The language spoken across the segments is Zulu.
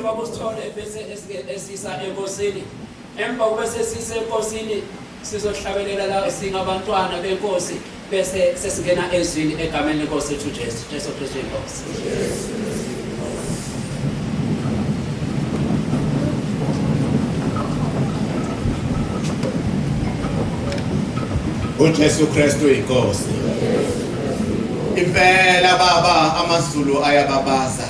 Baba uSithole bese esisa enkosini. Emva kube sesise enkosini sizohlabelela la singabantwana benkosi bese sesingena ezwini egameni lenkosi ethu Jesu. Jesu Kristu inkosi. UJesu Kristu inkosi. Impela baba amazulu ayababaza.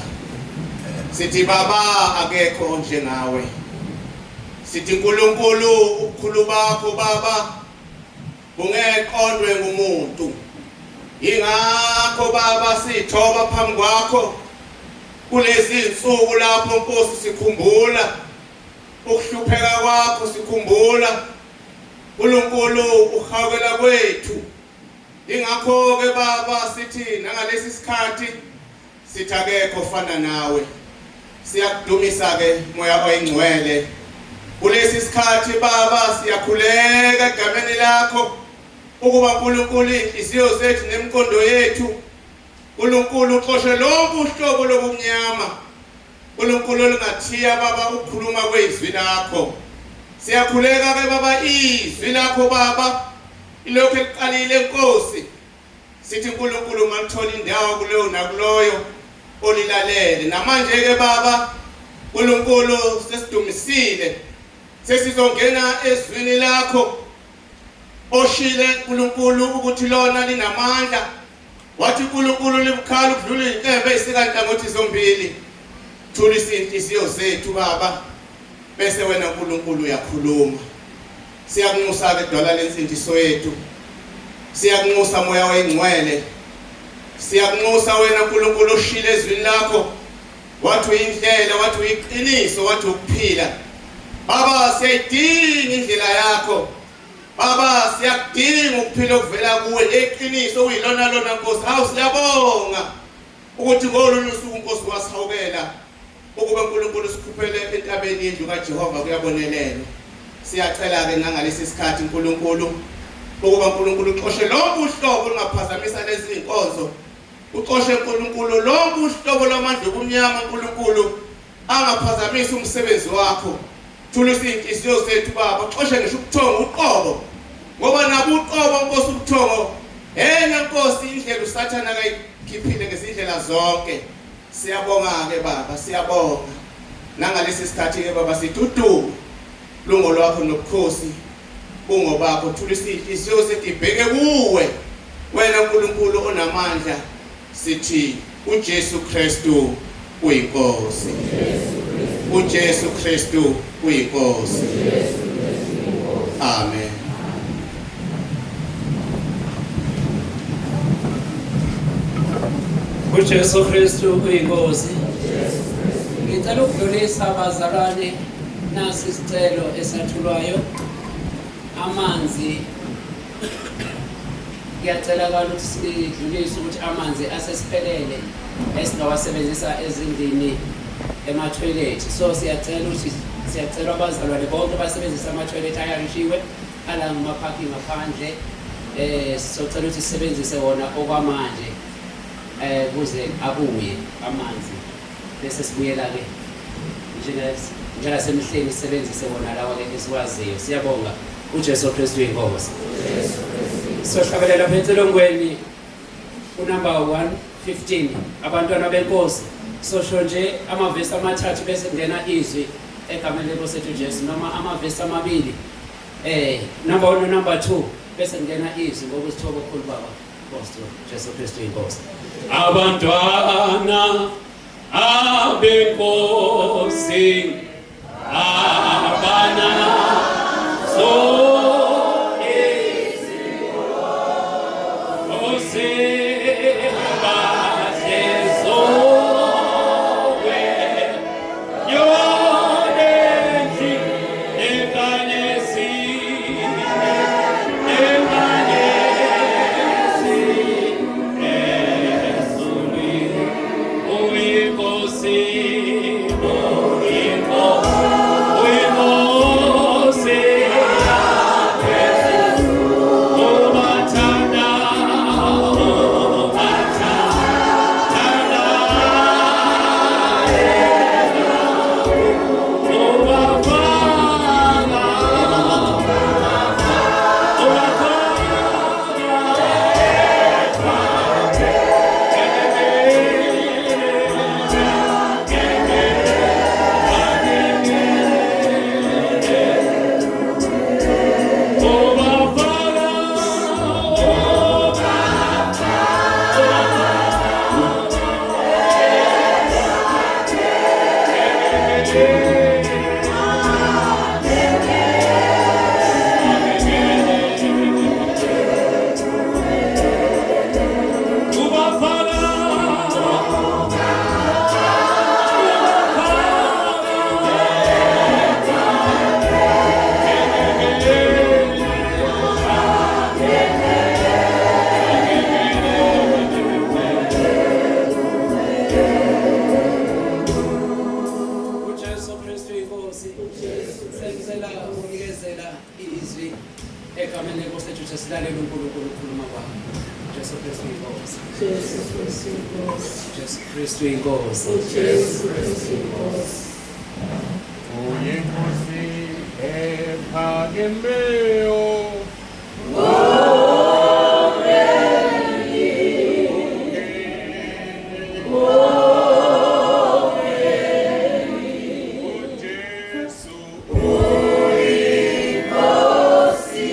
Sithi baba akekho onjengawe. Sithi uNkulunkulu ubukhulu bakho baba bungeqondwe ngumuntu. Ingakho baba sithoba phambi kwakho kulezi insuku lapho Nkosi sikhumbula ukuhlupheka kwakho, sikhumbula uNkulunkulu uhawukela kwethu. Ingakho ke baba sithi nangalesi sikhathi sithi akekho ofana nawe. Siyakudumisa ke Moya oyingcwele. Kulesi sikhathi baba siyakhuleka egameni lakho ukuba uNkulunkulu inhliziyo zethu nemiqondo yethu uNkulunkulu uxoshe lonke uhlobo lobumnyama uNkulunkulu olungathiya baba ukukhuluma kwezwi lakho. Siyakhuleka ke baba izwi lakho baba ilokhu eliqalile Nkosi. Sithi uNkulunkulu malithola indawo kuleyo nakuloyo olilalele. Namanje ke baba uNkulunkulu sesidumisile, sesizongena ezwini lakho oshile uNkulunkulu ukuthi lona linamandla. Wathi uNkulunkulu libukhali ukudlula izinkemba ezisika nhlangothi zombili. Thulisa inhliziyo zethu baba, bese wena uNkulunkulu uyakhuluma. Siyakunxusa ke dwala lensindiso yethu. Siyakunxusa Moya oyingcwele. Siyakunxusa wena uNkulunkulu oshile ezwini lakho. Wathi uyindlela, wathi uyiqiniso, wathi ukuphila. Baba siyayidinga indlela yakho. Baba siyakudinga ukuphila okuvela kuwe eqiniso uyilona lona Nkosi. Hawu siyabonga ukuthi ngolunye usuku Nkosi wasihawukela ukuba uNkulunkulu sikhuphele entabeni yendlu kaJehova kuyabonelelwa. Siyacela ke nangalesi sikhathi uNkulunkulu ukuba uNkulunkulu uxoshe lonke uhlobo olungaphazamisa lezi zinkonzo. Uxoshe uNkulunkulu lonke uhlobo lwamandla obumnyama uNkulunkulu angaphazamisa umsebenzi wakho. Thulisa iy'nhliziyo zethu baba, uxoshe ngisho ubuthongo uqobo, ngoba nabo uqobo Nkosi ubuthongo enye Nkosi indlela uSathane akayikhiphile ngezindlela zonke. Siyabonga-ke baba, siyabonga nangalesi sikhathi-ke baba sithi udumo lungolwakho nobukhosi bungobakho. Thulisa iy'nhliziyo zethu ibheke kuwe wena Nkulunkulu onamandla. Sithi uJesu Kristu uyiNkosi. UJesu Kristu uyiNkosi. Amen. UJesu Kristu uyiNkosi. Ngicela ukudlulisa abazalwane nasi isicelo esathulwayo amanzi. Kuyacelakala ukuthi sidlulise ukuthi amanzi asesiphelele esingawasebenzisa ezindlini emathoyilethi. So siyacela ukuthi siyacela abazalwane bonke basebenzise amathoyilethi ayarishiwe ala ngamaphakhi ngaphandle. Sizocela ukuthi sisebenzise wona okwamanje kuze abuye amanzi bese sibuyela ke njengasemihleni sisebenzise wona lawa ke esiwaziyo. Siyabonga. UJesu Kristu inkosi. Sohlabelela phethelongweni unumber 115 abantwana benkosi. Sosho nje amavesi amathathu bese kungena izwi egameni lenkosi ethu Jesu, noma amavesi amabili number 1 no number 2 bese kungena izwi ngokuzithoba okukhulu baba Nkosi Jesu Kristu inkosi. Abantwana abenkosi abana so UJesu Kristu inkosi. Sengicela ukunikezela izwi egameni lenkosi ethu Jesu lalela uNkulunkulu ukukhuluma kwakhe. Jesu Kristu inkosi. Jesu Kristu inkosi. Jesu Kristu inkosi. Jesu Kristu inkosi. Uyinkosi ephakemeyo. UJesu uyinkosi,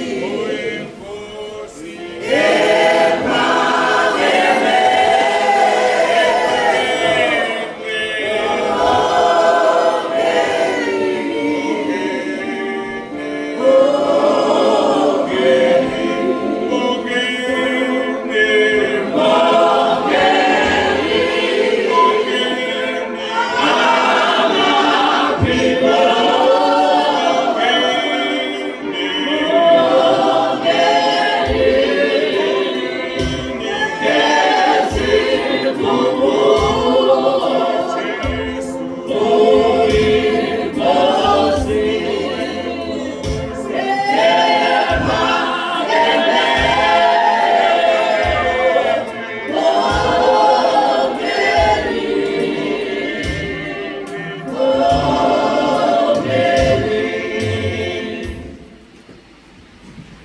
uyinkosi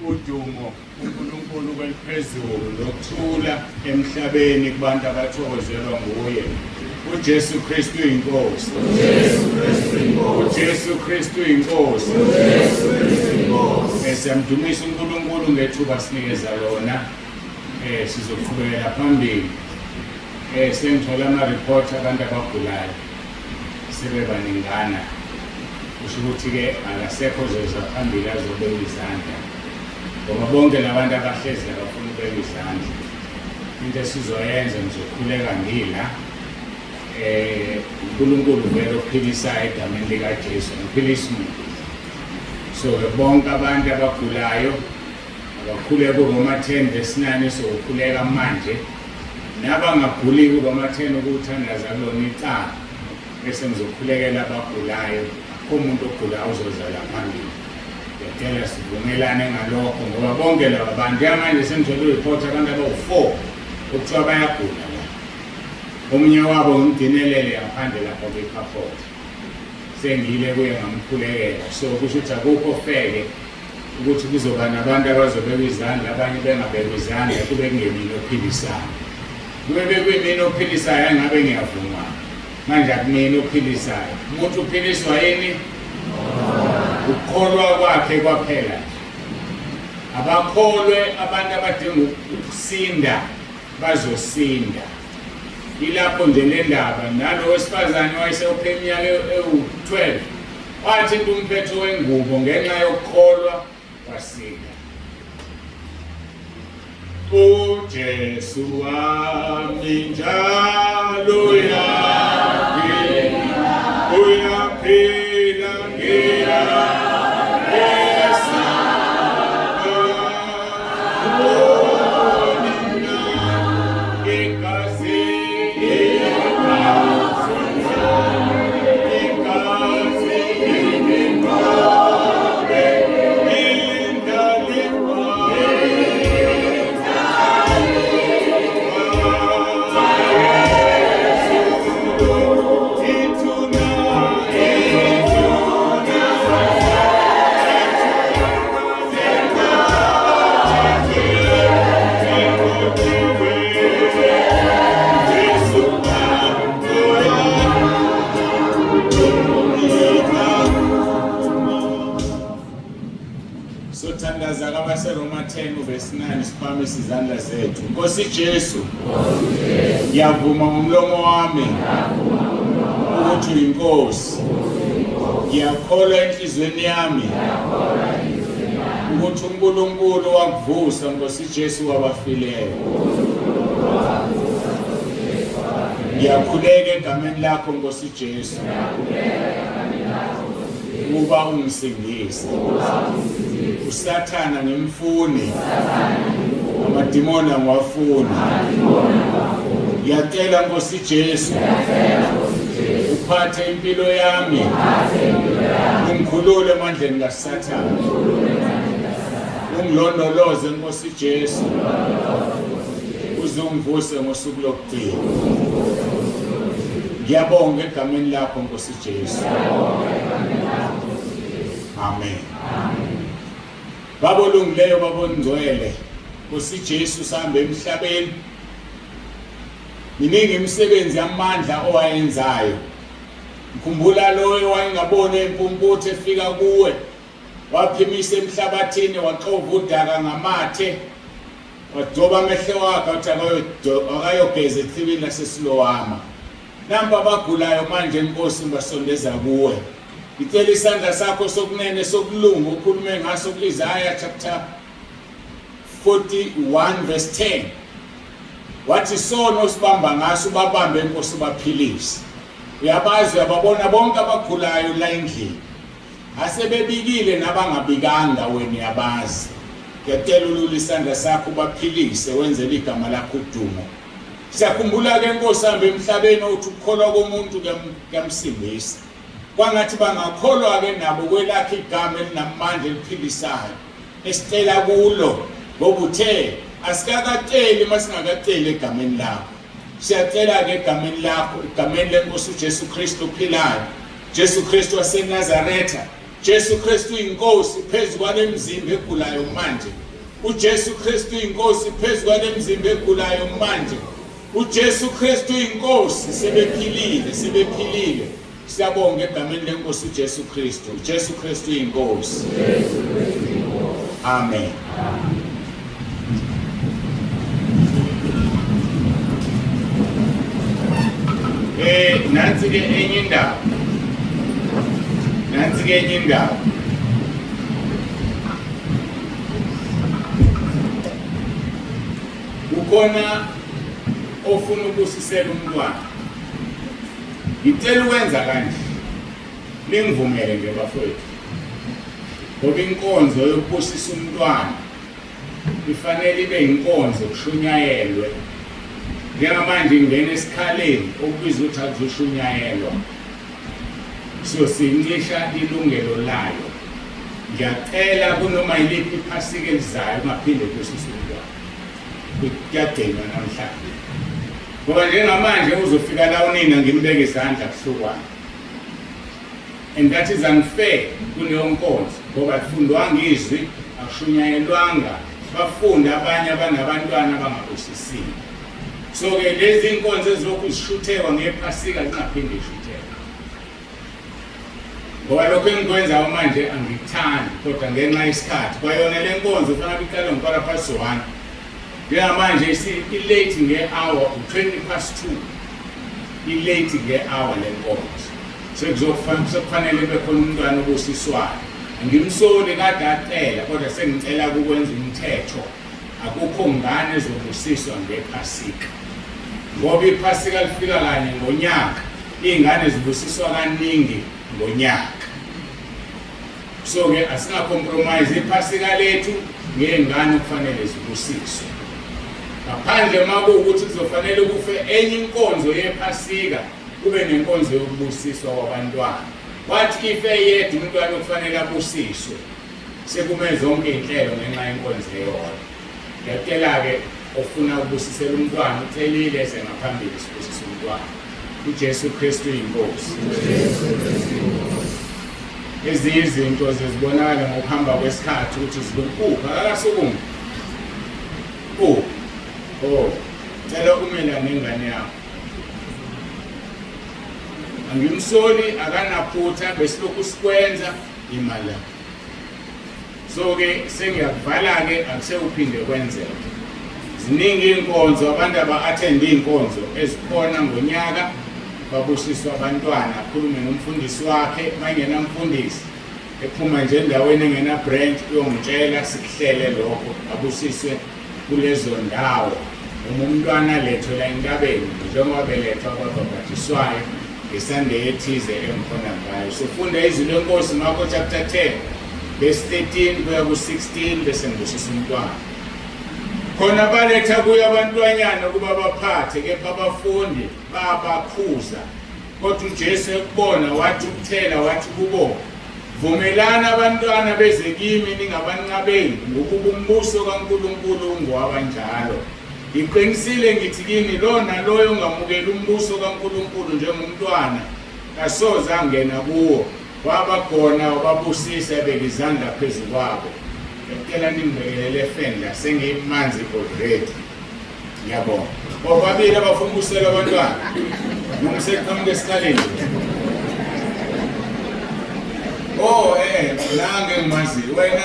Udumo uNkulunkulu kweliphezulu nokuthula emhlabeni kubantu abathokozelwa nguye. uJesu Kristu inkosi. uJesu Kristu inkosi. Siyamdumisa uNkulunkulu ngethuba sinikeza lona. Sizoqhubekela phambili. Sengithola ama report abantu abagulayo sebebaningana. Kusho ukuthi-ke akasekho ozoza phambili azobeka izandla. Ngoba bonke labantu abahlezi la bafuna ukubeka izandla. Into esizoyenza ngizokhuleka ngila. uNkulunkulu vele ophilisayo egameni likaJesu, ngiphilisa umuntu. So-ke bonke abantu abagulayo abakhuleke kuRoma 10 verse 9 sokukhuleka manje. Nabangaguli kuRoma 10 ukuthandaza kulona icala bese ngizokhulekela abagulayo. Akukho umuntu ogulayo ozoza la phambili. Ngiyacela sivumelane ngalokho ngoba bonke laba bantu njengamanje sengithole i-report abantu abawu-4 okuthiwa bayagula la. Omunye wabo ngimgcinelele ngaphandle lapha kwi-carport. Sengiyile kuye ngamkhulekela. So kusho ukuthi akukho feke ukuthi kuzoba nabantu abazobeka izandla abanye bengabekwa izandla kube kungemina ophilisayo. Kube bekuyimina ophilisayo engabe ngiyavuma. Manje akumina ophilisayo. Umuntu uphiliswa yini? Ukukholwa kwakhe kwaphela nje. Abakholwe abantu abadinga ukusinda bazosinda. Ilapho nje le ndaba nalo wesifazane wayesewuphe iminyaka ewu-12 wathinta umphetho wengubo ngenxa yokukholwa wasinda. uJesu wami njalo uyaphila, uyaphila ngiyamesaba. Igazi, igazi, igazi lingqobe, Sothandaza kwabaseRoma 10 verse 9 siphakamise izandla zethu. Nkosi Jesu, ngiyavuma ngomlomo wami ukuthi Ukuthi uyinkosi. Ngiyakholwa enhliziyweni yami ukuthi uNkulunkulu wakuvusa Nkosi Jesu wabafileyo. Ngiyakhuleka egameni lakho Nkosi Jesu ukuba ungisindise. Usathana ngimfuni, amadimoni angiwafuni. Ngiyacela Nkosi Jesu uphathe impilo yami, ungikhulule emandleni kaSathane, ungilondoloze Nkosi Jesu uze ungivuse ngosuku lokugcina. Ngiyabonga egameni lakho Nkosi Jesu. Amen. Baba olungileyo, Baba ongcwele, Nkosi Jesu sihamba emhlabeni. Miningi imisebenzi yamandla owayenzayo. Ngikhumbula loyo wayengaboni impumputhe efika kuwe, waphimisa emhlabathini waxova udaka ngamathe, wadoba amehlo wakhe wathi akayogeza echibini laseSilowama. Nampa abagulayo manje Nkosi ngibasondeza kuwe. Ngicela isandla sakho sokunene sokulunga okhulume ngaso ku-Isaiah chapter 41 verse 10. Wathi sono osibamba ngaso ubabambe Nkosi ubaphilise. Uyabazi uyababona bonke abagulayo la endlini. Asebebikile nabangabikanga wena uyabazi. Ngiyacela ulule isandla sakho ubaphilise wenzele igama lakho udumo. Siyakhumbula-ke Nkosi hambe emhlabeni othi ukukholwa komuntu kuyamsindisa. Kwangathi bangakholwa-ke nabo kwelakho igama elinamandla eliphilisayo esicela kulo ngoba uthe asikakaceli uma singakaceli egameni lakho. Siyacela-ke egameni lakho, egameni lenkosi uJesu Kristu ophilayo, Jesu Kristu waseNazaretha, Jesu Kristu inkosi phezu kwale mzimba egulayo manje. UJesu Kristu inkosi phezu kwale mzimba egulayo manje. UJesu Kristu inkosi, sebephilile, sebephilile. Siyabonga egameni lenkosi uJesu Kristu. UJesu Kristu inkosi. Amen. Nansi ke enye indaba. Nansi ke enye indaba. Kukhona ofuna ukusisela umntwana. Ngicela ukwenza kanje. Ningivumele nje bafowethu. Ngoba inkonzo yokubusisa umntwana ifanele ibe inkonzo kushunyayelwe. Njengamanje ingena esikhaleni okubizwa ukuthi akuzoshunyayelwa. So sincisha ilungelo layo. Ngiyacela kunoma yiliphi iphasika elizayo ungaphinde kubusiswe umntwana. Kuyagcinwa namhlanje. Ngoba njengamanje uzofika la unina ngimbeke izandla kuhlukwana. And that is unfair kuleyo nkonzo ngoba kufundwanga izwi, akushunyayelwanga, bafunda abanye abanabantwana abangabusisiwe. So-ke lezi nkonzo ezilokhu zishuthekwa ngephasika zingaphinde zishuthekwe. Ngoba lokho engikwenzayo manje angikuthandi kodwa ngenxa yesikhathi kwayona le nkonzo kufanele iqale ngo-quarter past one. Njengamanje i-late nge-hour u-20 past 2 i-late nge-hour le nkonzo. Sekufanele kube khona umntwana obusiswayo. Angimsoli kade acela kodwa sengicela ukwenza umthetho. Akukho ngane ezobusiswa ngePhasika. Ngoba iPhasika lifika kanye ngonyaka, iy'ngane zibusiswa kaningi ngonyaka. So-ke asingacompromise iPhasika lethu ngey'ngane okufanele zibusiswe. Ngaphandle uma kuwukuthi kuzofanele kufe enye inkonzo yePhasika kube nenkonzo yokubusiswa kwabantwana. What if eyedwa umntwana okufanele abusiswe? Sekume zonke iy'nhlelo ngenxa yenkonzo eyodwa. Ngiyacela-ke ofuna ukubusisela umntwana ucelile eze ngaphambili sibusise umntwana. UJesu Kristu uyinkosi. Ezinye izinto zizibonakala ngokuhamba kwesikhathi ukuthi zilukuphi akakasukumi. Oh. Oh. Cela umela nengane yakho. Angimsoli akanaphutha besilokhu sikwenza imali yakho. So ke sengiyakuvala ke akusewuphinde kwenzeke. Ziningi inkonzo abantu aba-attend inkonzo ezikhona ngonyaka. Babusiswa abantwana, akhulume nomfundisi wakhe, mayingenamfundisi ephuma nje endaweni engena branch uyongitshela sikuhlele lokho, abusiswe kulezo ndawo. Uma umntwana alethwe la entabeni njengoba belethwa ababhabhadiswayo ngeSunday ethize engikhona ngayo. Sifunda izwi lenkosi Marko chapter 10 verse 13 kuya ku-16 bese ngibusisa umntwana. Khona baletha kuye abantwanyana ukuba baphathe, kepha abafundi babakhuza. Kodwa uJesu ekubona wathukuthela wathi kubo, Vumelani abantwana beze kimi ningabanqabeli, ngokuba umbuso kaNkulunkulu ungowabanjalo. Ngiqinisile ngithi kini, lo naloyo ongamukeli umbuso kaNkulunkulu njengomntwana kasoze angena kuwo. Waba khona wababusisa ebeka izandla phezu kwabo. Ngiyacela ningibekelele efeni la, sengimanzi already. Ngiyabonga. Bobabili abafuna ukusela abantwana. Noma sekuqhamuka esikhaleni. Oh nange ngimaziyo wena.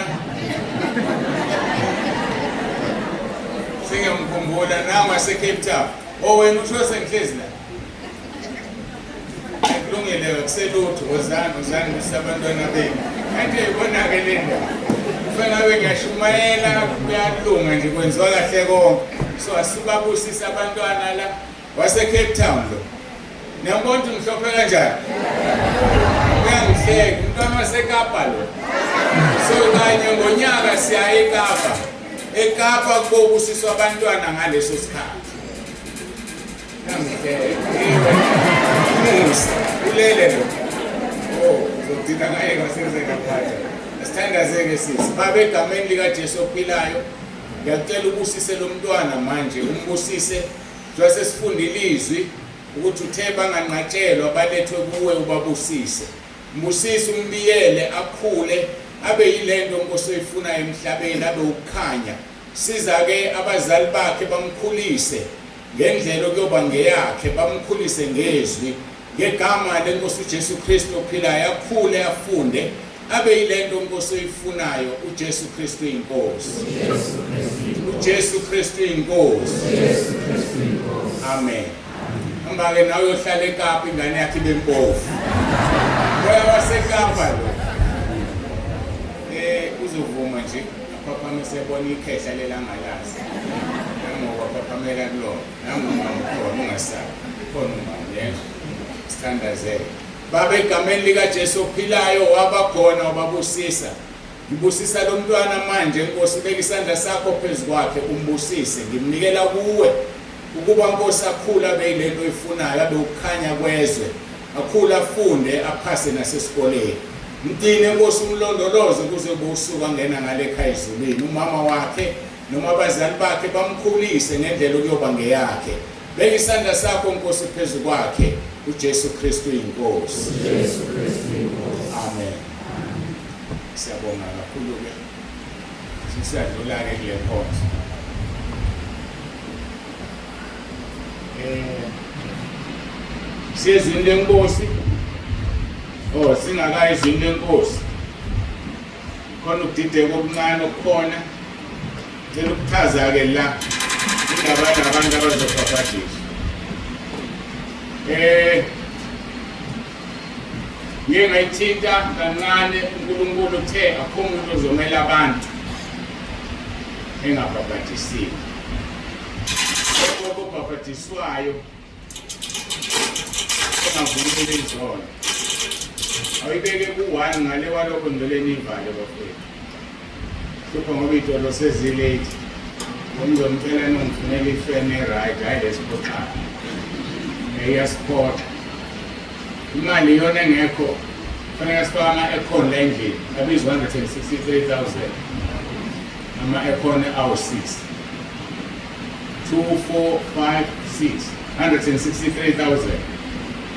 Sengiyamkhumbula nangu wase Cape Town. Oh wena usho sengihlezi la. Kulungile kuselutho wozani wozani kusabantwana benu. Kanti uyibona-ke le ndaba. Kufanele ngabe ngiyashumayela kuyalunga nje kwenziwa kahle konke. So asibabusise abantwana la wase Cape Town lo. Niyambona ukuthi mhlophe kanjani? Uyangihleka umntwana waseKapa lo. So kanye ngonyaka siya eKapa. EKapa kobusiswa abantwana ngaleso sikhathi. Musa, ulele lo. Oh, uzogcina ngaye kwaseze ngaphatha. Asithandazeke sisi. Baba egameni likaJesu ophilayo, ngiyacela ubusise lo mntwana manje, umbusise. Njengoba sesifunda ilizwi ukuthi uthe banganqatshelwa balethwe kuwe ubabusise. Mbusise umbiyele akhule abe yilento Nkosi oyifunayo emhlabeni abe ukukhanya. Siza ke abazali bakhe bamkhulise ngendlela okuyoba ngeyakhe, bamkhulise ngezwi, ngegama leNkosi uJesu Kristu ophilayo, akhule afunde abe yilento iNkosi oyifunayo. uJesu Kristu inkosi, uJesu Kristu inkosi. Amen. Hamba-ke nawe uyohlala eKapa, ingane yakhe ibe mpofu. Moya waseKapa lo. Uzovuma nje aphaphame sebona ikhehla lelangalazi. Nangoba phaphamela kulona, nangumama ukhona ungasabi. Khona umama yezwa. Sithandazele. Baba egameni likaJesu ophilayo waba khona wababusisa. Ngibusisa lo mntwana manje Nkosi, beka isandla sakho phezu kwakhe umbusise. Ngimnikela kuwe ukuba Nkosi akhule abe yilento oyifunayo, abe ukukhanya kwezwe, akhule afunde aphase nasesikoleni. Mgcine Nkosi umlondoloze kuze kube usuku angena ngale ekhaya ezulwini. Umama wakhe noma abazali bakhe bamkhulise ngendlela okuyoba ngeyakhe. Beka isandla sakho Nkosi phezu kwakhe. uJesu Kristu inkosi. uJesu Kristu inkosi. Amen. Siyabonga kakhulu ke. Sisiyadlula ke kule nkonzo. Siyezwini lenkosi. Oh, singakayi ezwini lenkosi. Khona ukudideka okuncane okukhona. Cela ukuchaza ke la indaba yabantu abazobhabhadiswa. Ngike ngayithinta kancane, uNkulunkulu uthe akho umuntu ozomela abantu engabhabhadisiwe. Lokho obhabhadiswayo ongavumeli izono awuyibeke ku-one ngale kwalokho ngivele niyivale bafethu. Hlupha ngoba iy'tolo sezilate. Ngizomcela nongifunela ifeni e-right, hhayi lesiphoxayo. Iyasiphoxa. Imali iyona engekho, kufanele sifake ama-aircon la endlini, abiza 163,000. Ama-aircon awu-6. 2, 4, 5, 6. 163,000.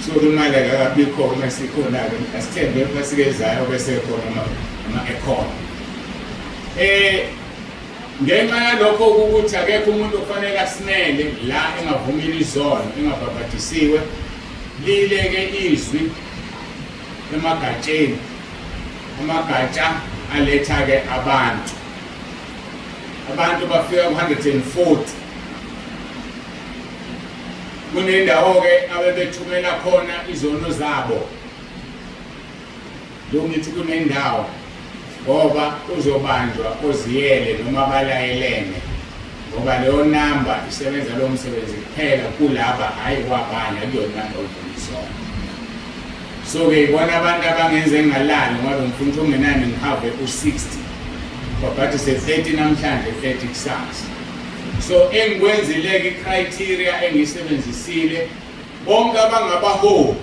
So imali akakabikho uma sikhona-ke, asithembe iphasika ezayo bese khona ama-aircon. Ngenxa yalokho ukuthi akekho umuntu okufanele asimele la engavumile izono, engabhabhadisiwe, lileke izwi emagatsheni. Amagatsha aletha-ke abantu. Abantu bafika ku-140. Kunendawo-ke abebethumela khona izono zabo. Lo ngithi kunendawo ngoba uzobanjwa oziyele noma balayelene ngoba leyo namba isebenza lowo msebenzi kuphela kulaba, hhayi kwabanye, akuyona namba odlulisona. So-ke ibona abantu abangenze ngingalali ngoba bengifuna ukuthi okungenani ngihave u-60, babhadise 30 namhlanje, 30 kusasa. So engikwenzile-ke, i-criteria engiyisebenzisile, bonke abangabaholi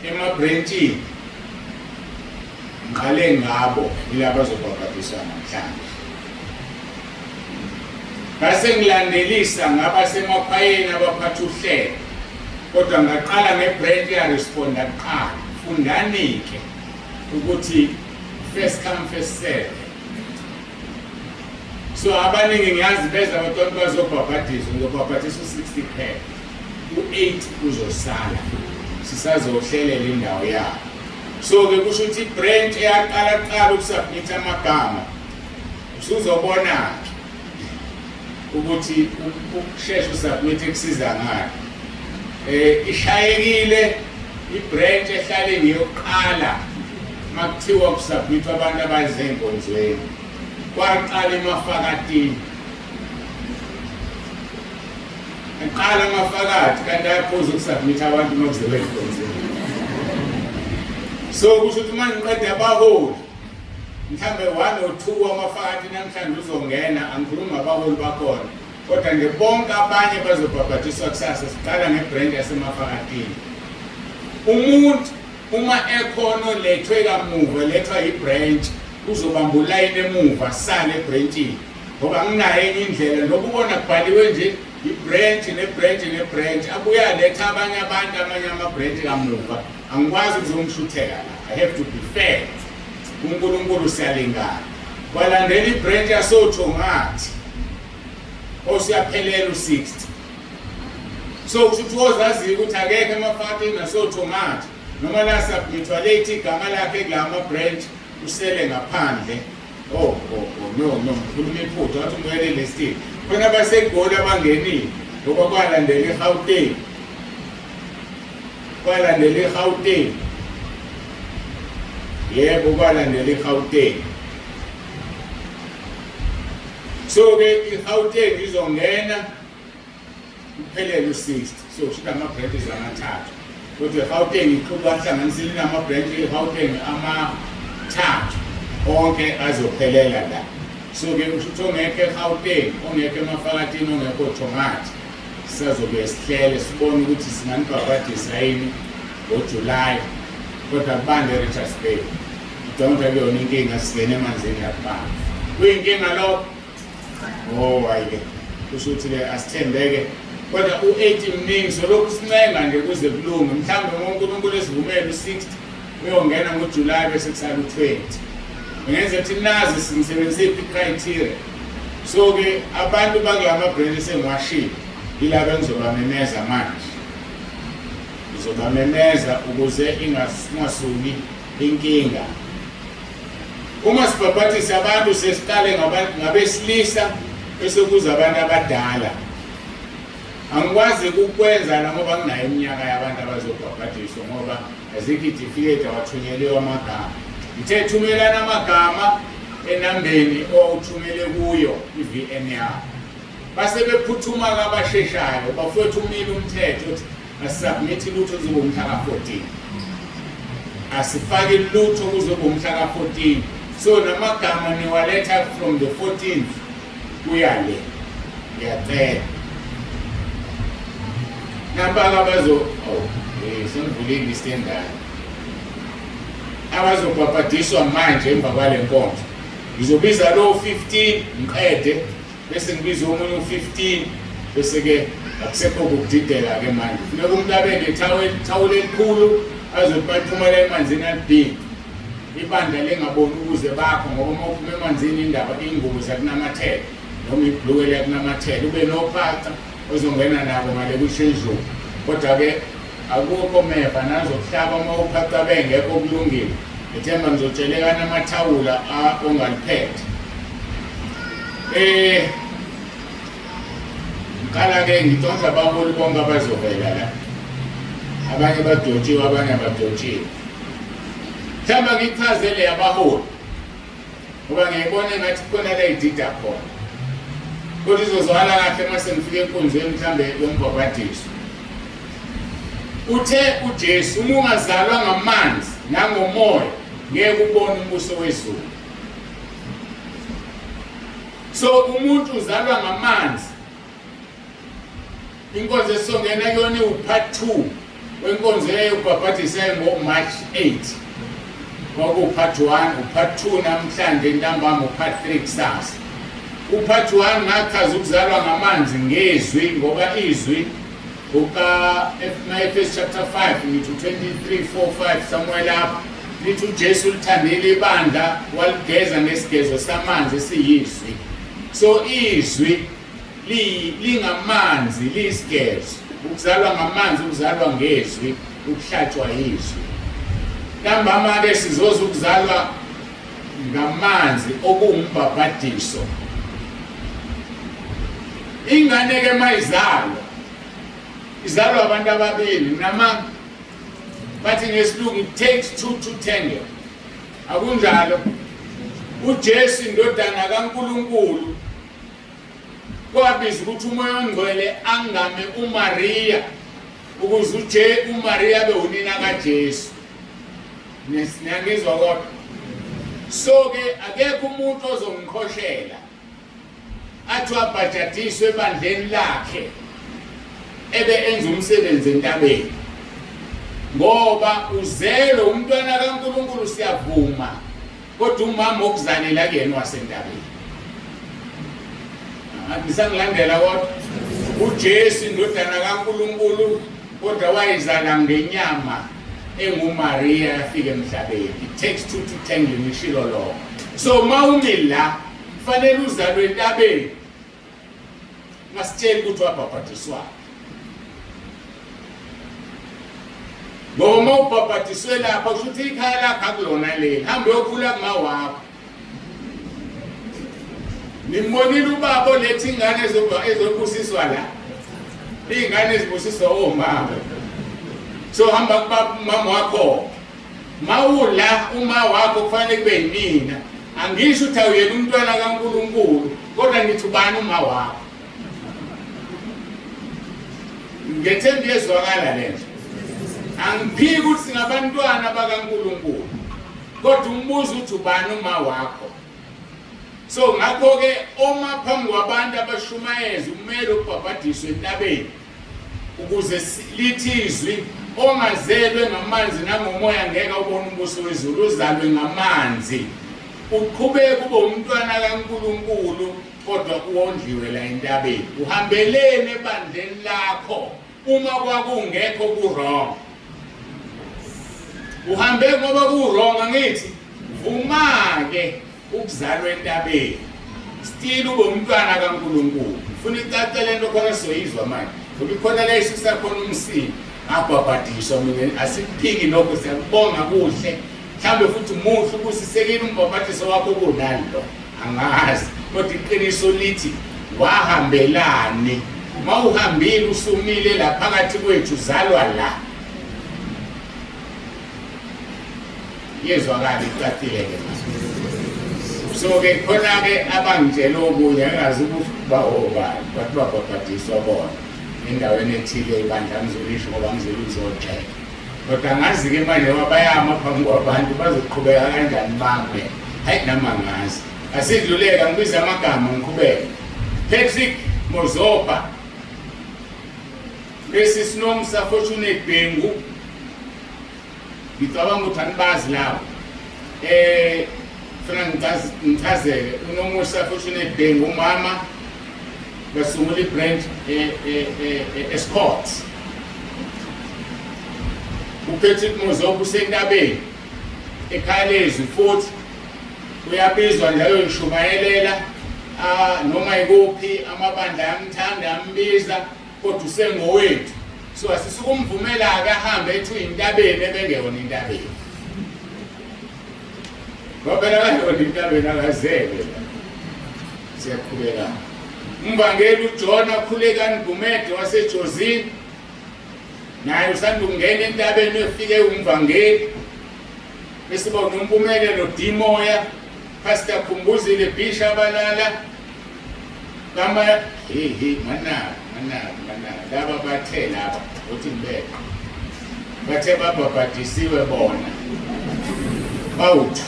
emabrentshini ngiqale ngabo, yilaba bazobhabhadiswa namhlanje, ngase ngilandelisa ngabasemakhwayeni abaphatha uhlelo, kodwa ngaqala ngebranch yaresponda kuqala. Fundani-ke ukuthi first come, first serve. So abaningi ngiyazi beza abantu bazobhabhadiswa, ngizobhabhadisa u-60 kuphela, u-8 uzosala, sisazohlelela indawo yabo. So-ke kusho ukuthi ibranch eyaqala kuqala ukusubmit amagama, usuzobona-ke ukuthi ukushesha usubmit kusiza ngani. Ishayekile ibranch ehlale ngiyoqala makuthiwa kusubmit abantu abaze enkonzweni, kwaqala emafakatini, aqala amafakathi kanti ayaphuza ukusubmit abantu uma kuziwe enkonzweni. So kusho ukuthi uma ngiqeda abaholi, mhlambe 1 or 2 wamafakathi namhlanje uzongena, angikhulumi ngabaholi bakhona, kodwa nje bonke abanye bazobhabhadiswa kusasa. Siqala ngebranch yasemafakatini. Umuntu uma ekhona olethwe kamuva, lethwa ibranch, uzobamba ulayini emuva, sale ebranchini, ngoba nginayo enye indlela. Nokubona kubhaliwe nje ibranch nebranch nebranch, abuye aletha abanye abantu, amanye ama-branch kamuva, angikwazi ukuzomshutheka la. I have to be fair, uNkulunkulu siyalingana. Kwalandela ibranch yasoThongathi, osuyaphelela u-60. So kusho ukuthi ozaziyo ukuthi akekho emafatini nasoThongathi noma la submithwa late igama lakhe kula ma-branch, usele ngaphandle. Oh, no, no, ngikhuluma iphutha, wathi ngibuyele listini. Khona abaseGoli abangenile, ngoba kwalandela iGauteng, kwalandela iGauteng, yebo, kwalandela iGauteng. So-ke iGauteng izongena kuphelele u-60. So kusho ama-branches amathathu, kodwa iGauteng iqhuba hlanganisile inama-branch iGauteng amathathu, onke azophelela la. So-ke kusho ukuthi ongekho eGauteng, ongekho emafakatini, ongekho oThongathi, sisazobuye sihlele sibone ukuthi singanibhabhadisa yini ngoJulayi, kodwa kubande Richards Bay. Ngicabanga ukuthi akuyona inkinga, singene emanzini yakubanda kuyinkinga lokho. Oh, hayi-ke, kusho ukuthi-ke asithembeke, kodwa u-80 mningi, so lokhu sincenga nje kuze kulunge. Mhlawumbe ngoNkulunkulu esivumele, u-60 uyongena ngoJulayi, bese kusala u-20. Ngenza ukuthi nazi singisebenzise iphi i-criteria. So-ke abantu bakula ma-branch esengiwashile yilaba engizobamemeza manje, ngizobamemeza ukuze ingasuki inkinga. Uma sibhabhathisa abantu, sesiqale ngabesilisa, bese kuza abantu abadala. Angikwazi ukukwenza la ngoba nginayo iminyaka yabantu abazobhabhadiswa, ngoba azikho itifiketi, awathunyeliwe amagama. Ngithe thumelana amagama enambeni owawuthumele kuyo i-VN yakho. Base bephuthuma-ke abasheshayo, bafowethu. Umile umthetho uthi asisubmithi lutho kuzoba umhla ka-14, asifaki lutho kuzoba umhla ka-14. So namagama niwaletha from the 14th kuya le, ngiyacela. Nampa-ke abazo, oh, sengivule ilist endala, abazobhabhadiswa manje emva kwale nkonzo. Ngizobiza lo 15, ngiqede, bese ngibiza omunye u-15, bese-ke akusekho ukudideka-ke manje. Funeka umuntu abe nethawula elikhulu azothi baphumela emanzini alibhini, ibandla lingaboni ukuze bakho, ngoba uma uphuma emanzini indaba ingubo ziyakunamathela noma ibhuluke liyakunamathela. Ube nophaca ozongena nabo ngale kwi-change room, kodwa-ke akukho meva nazokuhlaba uma uphaca bengekho. Kulungile, ngithemba nizotshelekana amathawula ongaliphethe. Qala-ke ngidonsa abaholi bonke abazovela la. Abanye badotshiwe, abanye abadotshiwe. Mhlawumbe ngichazele abaholi ngoba ngiyibona engathi khona la idida khona. Kodwa izozwakala kahle uma sengifika enkonzweni mhlawumbe yombhabhadiso. Uthe uJesu uma ungazalwa ngamanzi nangomoya ngeke ubone umbuso wezulu. So umuntu uzalwa ngamanzi. Inkonzo esizongena kuyona iwu-part 2 wenkonzo eyayibhabhadisa ngo-March 8. Kwakuwu-part 1, u-part 2 namhlanje ntambama, u-part 3 kusasa. U-part 1 ngachaza ukuzalwa ngamanzi ngezwi ngoba izwi kuka-Efesu chapter 5 ngithi 23 4 5 somewhere lapho lithi uJesu ulithandile ibandla waligeza ngesigezo samanzi esiyizwi. So izwi lingamanzi liyisigezo, ukuzalwa ngamanzi, ukuzalwa ngezwi, ukuhlatshwa yizwi. Ntambama-ke sizoza ukuzalwa ngamanzi okuwumbhabhadiso. Ingane-ke mayizalwa izalwa abantu ababili nama bathi ngesilungu it takes two to tango. Akunjalo? UJesu indodana kaNkulunkulu kwabiza ukuthi uMoya oNgcwele angame uMaria ukuze uJe uMaria abe unina kaJesu. Niyangizwa kodwa? So ke akekho umuntu ozongiqhoshela athi wabhajadiswe ebandleni lakhe ebe enza umsebenzi entabeni ngoba uzelwe umntwana kaNkulunkulu siyavuma kodwa umama okuzalela kuyena wasentabeni. Nisangilandela kodwa? UJesu indodana kaNkulunkulu kodwa wayizala ngenyama enguMaria yafika emhlabeni. It takes two to tango, ngishilo lokho. So uma umi la kufanele uzalwe entabeni. Ngasitsheli ukuthi wabhabhadiswa. Ngoba uma ubhabhadiswe lapha kusho ukuthi ikhaya lakho akulona leli. Hamba uyokhula kuma wakho. Nimbonile ubaba oletha ingane ezobusiswa la. Iy'ngane ezibusiswa omama. So hamba kubaba umama wakho. Mawula uma wakho kufanele kube yimina. Angisho ukuthi awuyena umntwana kaNkulunkulu, kodwa ngithi ubani uma wakho. Ngethemba iyezwakala lento. Angiphiki ukuthi singabantwana bakaNkulunkulu. Kodwa umbuzo uthi ubani uma wakho. So ngakho-ke uma phambi kwabantu abashumayeza kumele ubhabhadiswe entabeni ukuze lithi izwi ongazelwe ngamanzi nangomoya ngeke ubone umbuso wezulu, uzalwe ngamanzi uqhubeke ube umntwana kaNkulunkulu kodwa uwondliwe la entabeni. Uhambeleni ebandleni lakho uma kwakungekho ku-wrong? Uhambe ngoba ku-wrong, angithi? Vuma-ke ukuzalwa entabeni, still ube umntwana kaNkulunkulu. Ngifuna icace lento khona sizoyizwa manje ngoba ikhona la isusa khona umsindo. Ngabhabhadiswa mina, asikuphiki lokho, siyakubonga kuhle. Mhlawumbe futhi muhle ubusisekile umbhabhadiso wakho kunalo, angazi, kodwa iqiniso lithi wahambelani? Uma uhambile usumile la phakathi kwethu, zalwa la. Yezwakala icacile-ke. So-ke khona-ke abangitshela okunye angazi ukuthi bawobani, bathi babhabhadiswa bona endaweni ethile ibandla, angizolisho ngoba ngizele ukuzogxeka. Kodwa angazi-ke manje ngoba bayama phambi kwabantu bazoqhubeka kanjani bame. Hayi nami angazi. Asidluleka ngibize amagama ngiqhubeke. Patrick Mozopa. Lesi sinomsa Fortunate Bhengu. Ngicabanga ukuthi anibazi labo. Funa ngichazele unomusa Fortunate Bhengu umama basungula i-branch eScott. UPatrick Mozopa usentabeni ekhaya lezwi futhi uyabizwa nje ayoshumayelela noma ikuphi, amabandla ayamthanda ambiza, kodwa usengowethu. So asisukumvumela-ke ahambe ethi uyintabeni ebengeyona intabeni, ngoba phela akayona intabeni, akazelwe. Siyaqhubeka. Umvangeli uJohn Khulekani Gumede waseJozini naye usanda ukungena entabeni efike umvangeli. Bese ba uNompumelelo Dimoya, Pastor Khumbuzile Bisha Balala kama hey hey mana mana mana laba bathe laba uthi ngibeke bathe babhabhadisiwe bona bawu-2.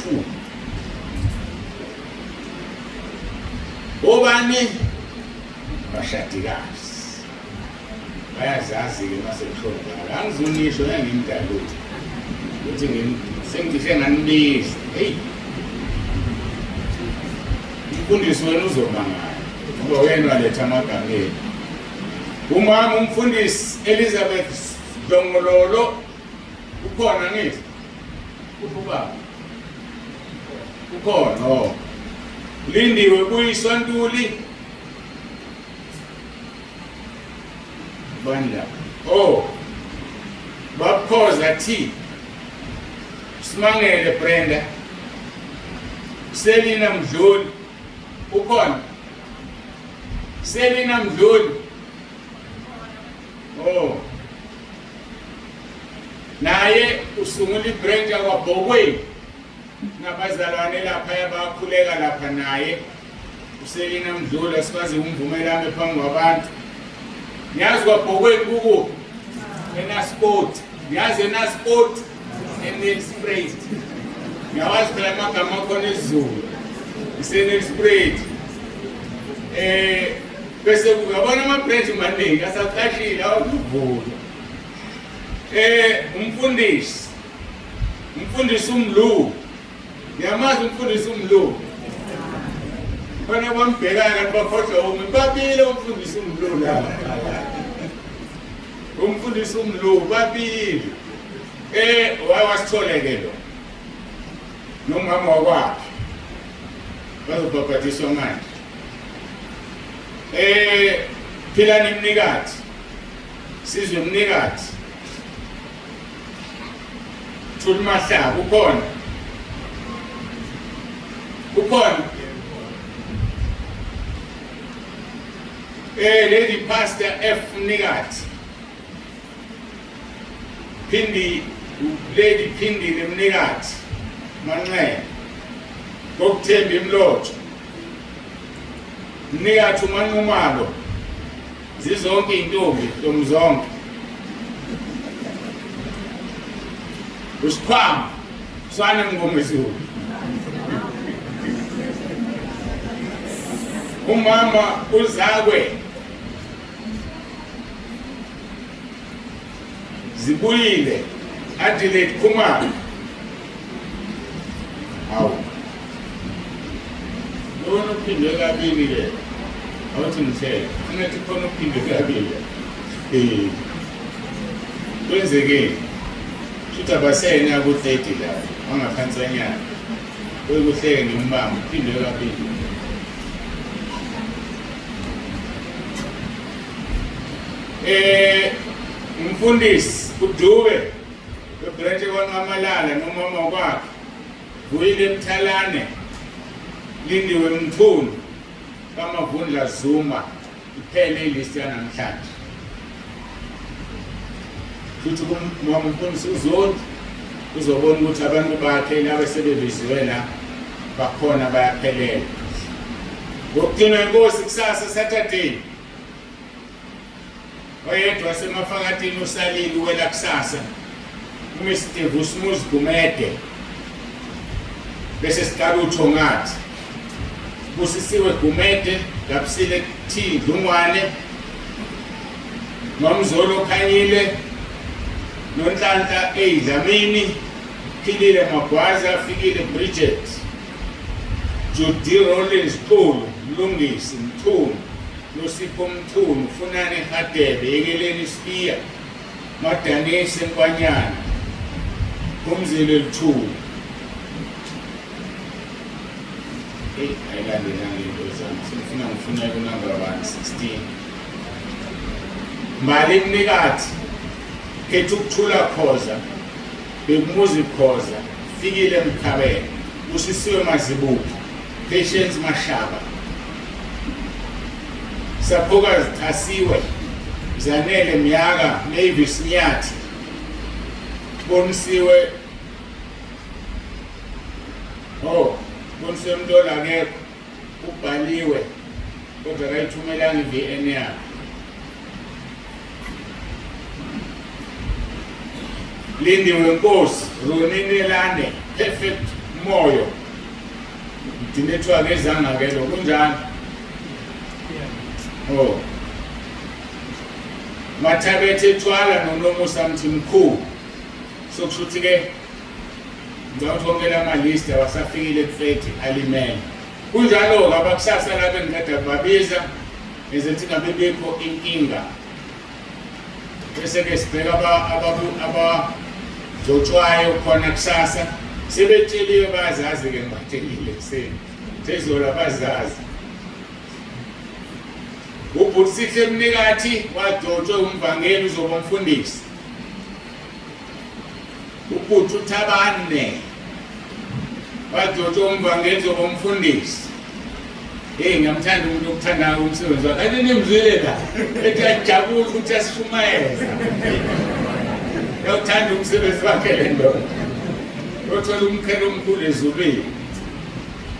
Obani bashadikazi bayazazi-ke mase kusho njalo, angizunisho ngeke ngimdalule ukuthi sengicishe nganibiza. Heyi, umfundisi wena uzomangala ngoba wena waletha amagama enu. Umama umfundisi Elizabeth Dongololo ukhona ngithi uphi ubaba? Ukhona. Oh, Lindiwe Buyiswa Ntuli bani la? Oh, Babkhoza T, Simangele Brenda, Selina Mdluli ukhona? Selina Mdluli. Oh, naye usungula ibranch yakwaBhokweni nabazalwane lapha yabakhuleka lapha naye uSelina Mdluli, asikwazi ukumvumela ame phambi kwabantu. Niyazi kwaBhokweni kukuphi? ENaspoti. Niyazi eNaspoti? ENelspruit. Ngiyawazi phela amagama akhona esiZulu. IseNelspruit. Bese kungabona ama-branch maningi asaqashile awukuvula. Umfundisi umfundisi uMlu, ngiyamazi umfundisi uMlu, khona bambhekayo kanti bakhohlwa umi babili. Umfundisi uMlu la, umfundisi uMlu babili. Wawasithole ke lo nomama wakwakhe bazobhabhadiswa manje. Philani Mnikathi, Sizwe Mnikathi, Thuli Mahlaba ukhona? Ukhona? Lady Pastor F Mnikathi, Phindi, Lady Phindile Mnikathi Manxele, Kokuthemba Imlotho Mnikathi uManqumalo, zizonke intombi ntombi zonke, uSikhwama Swane Mngomezulu, umama uZakwe Zibuyile, Adelaide Khumalo. Hawu, lona uphindwe kabili ke, awuthi ngitshele, angathi khona uphindwe kabili. Kwenzekeni? Shuthi abasena ku-30 lapho wangaphansanyana kwekuhleke ngimbamba uphindwe kabili. Umfundisi uDube webranch kwaNxamalala nomama kwakhe, Vuyile Mthalane, Lindiwe Mthunu kaMavundla Zuma. Iphele ilist yanamhlanje. Futhi kumama umfundisi uZondi uzobona ukuthi abantu bakhe laba sebebiziwe la bakhona bayaphelela. Ngokugcina inkosi kusasa Saturday, oyedwa wasemafakatini usalile uwela kusasa, uMr Vusumuzi Gumede, bese siqala uThongathi, Busisiwe Gumede, Gabsile T Dlungwane, Mamzolo Khanyile, Nonhlanhla A Dlamini, Philile Magwaza, Fikile Bridget, Judy Rollins Xulu, Mlungisi Mthunu, Nosipho Mthunu, Funani Hadebe, Yekeleni Sibiya, Madanise Nkwanyana, Phumzile Luthuli. Hey, ayilandelanga into zami. Sengifuna ngifuna kunumber 1 16. Mbali Mnikathi, Khetha Ukuthula Khoza, Bekumuzi Khoza, Fikile Mkhabela, Usisiwe Mazibuko, Patience Mashaba. Saphokazi Thasiwe, Zanele Myaka, Mavis Nyathi, Bonisiwe, oh, Bonisiwe Mntola akekho, ubhaliwe kodwa akayithumelanga i-VN yakhe. Lindiwe Nkosi, Roni Nelane, Perfect Moyo. Ngidine kuthiwa akezanga ke lo kunjani? Oh. Mathabethe Thwala noNomusa Mthimkhulu. So kusho ukuthi ke ngicabanga ukuthi wonke la ma-list awasafikile ku-30 alimele. Kunjalo-ke abakusasa laba engiqeda kubabiza ngizethi ngabe bikho inkinga. Bese-ke sibheka abagcotshwayo khona kusasa sebetsheliwe bayazazi-ke ngibatshelile ekuseni sezolo abazazi. Ubhuti Sihle Mnikathi wagcotshwe umvangeli uzoba umfundisi. Ubhuti uThabane wagcotshwa umvangeli uzoba umfundisi. Hey ngiyamthanda umuntu okuthandayo umsebenzi wakhe. Ake nimzwile la. Ethi ajabule ukuthi asishumayeza. Uyawuthanda umsebenzi wakhe le ndoda. Uyothola umqhele omkhulu ezulwini.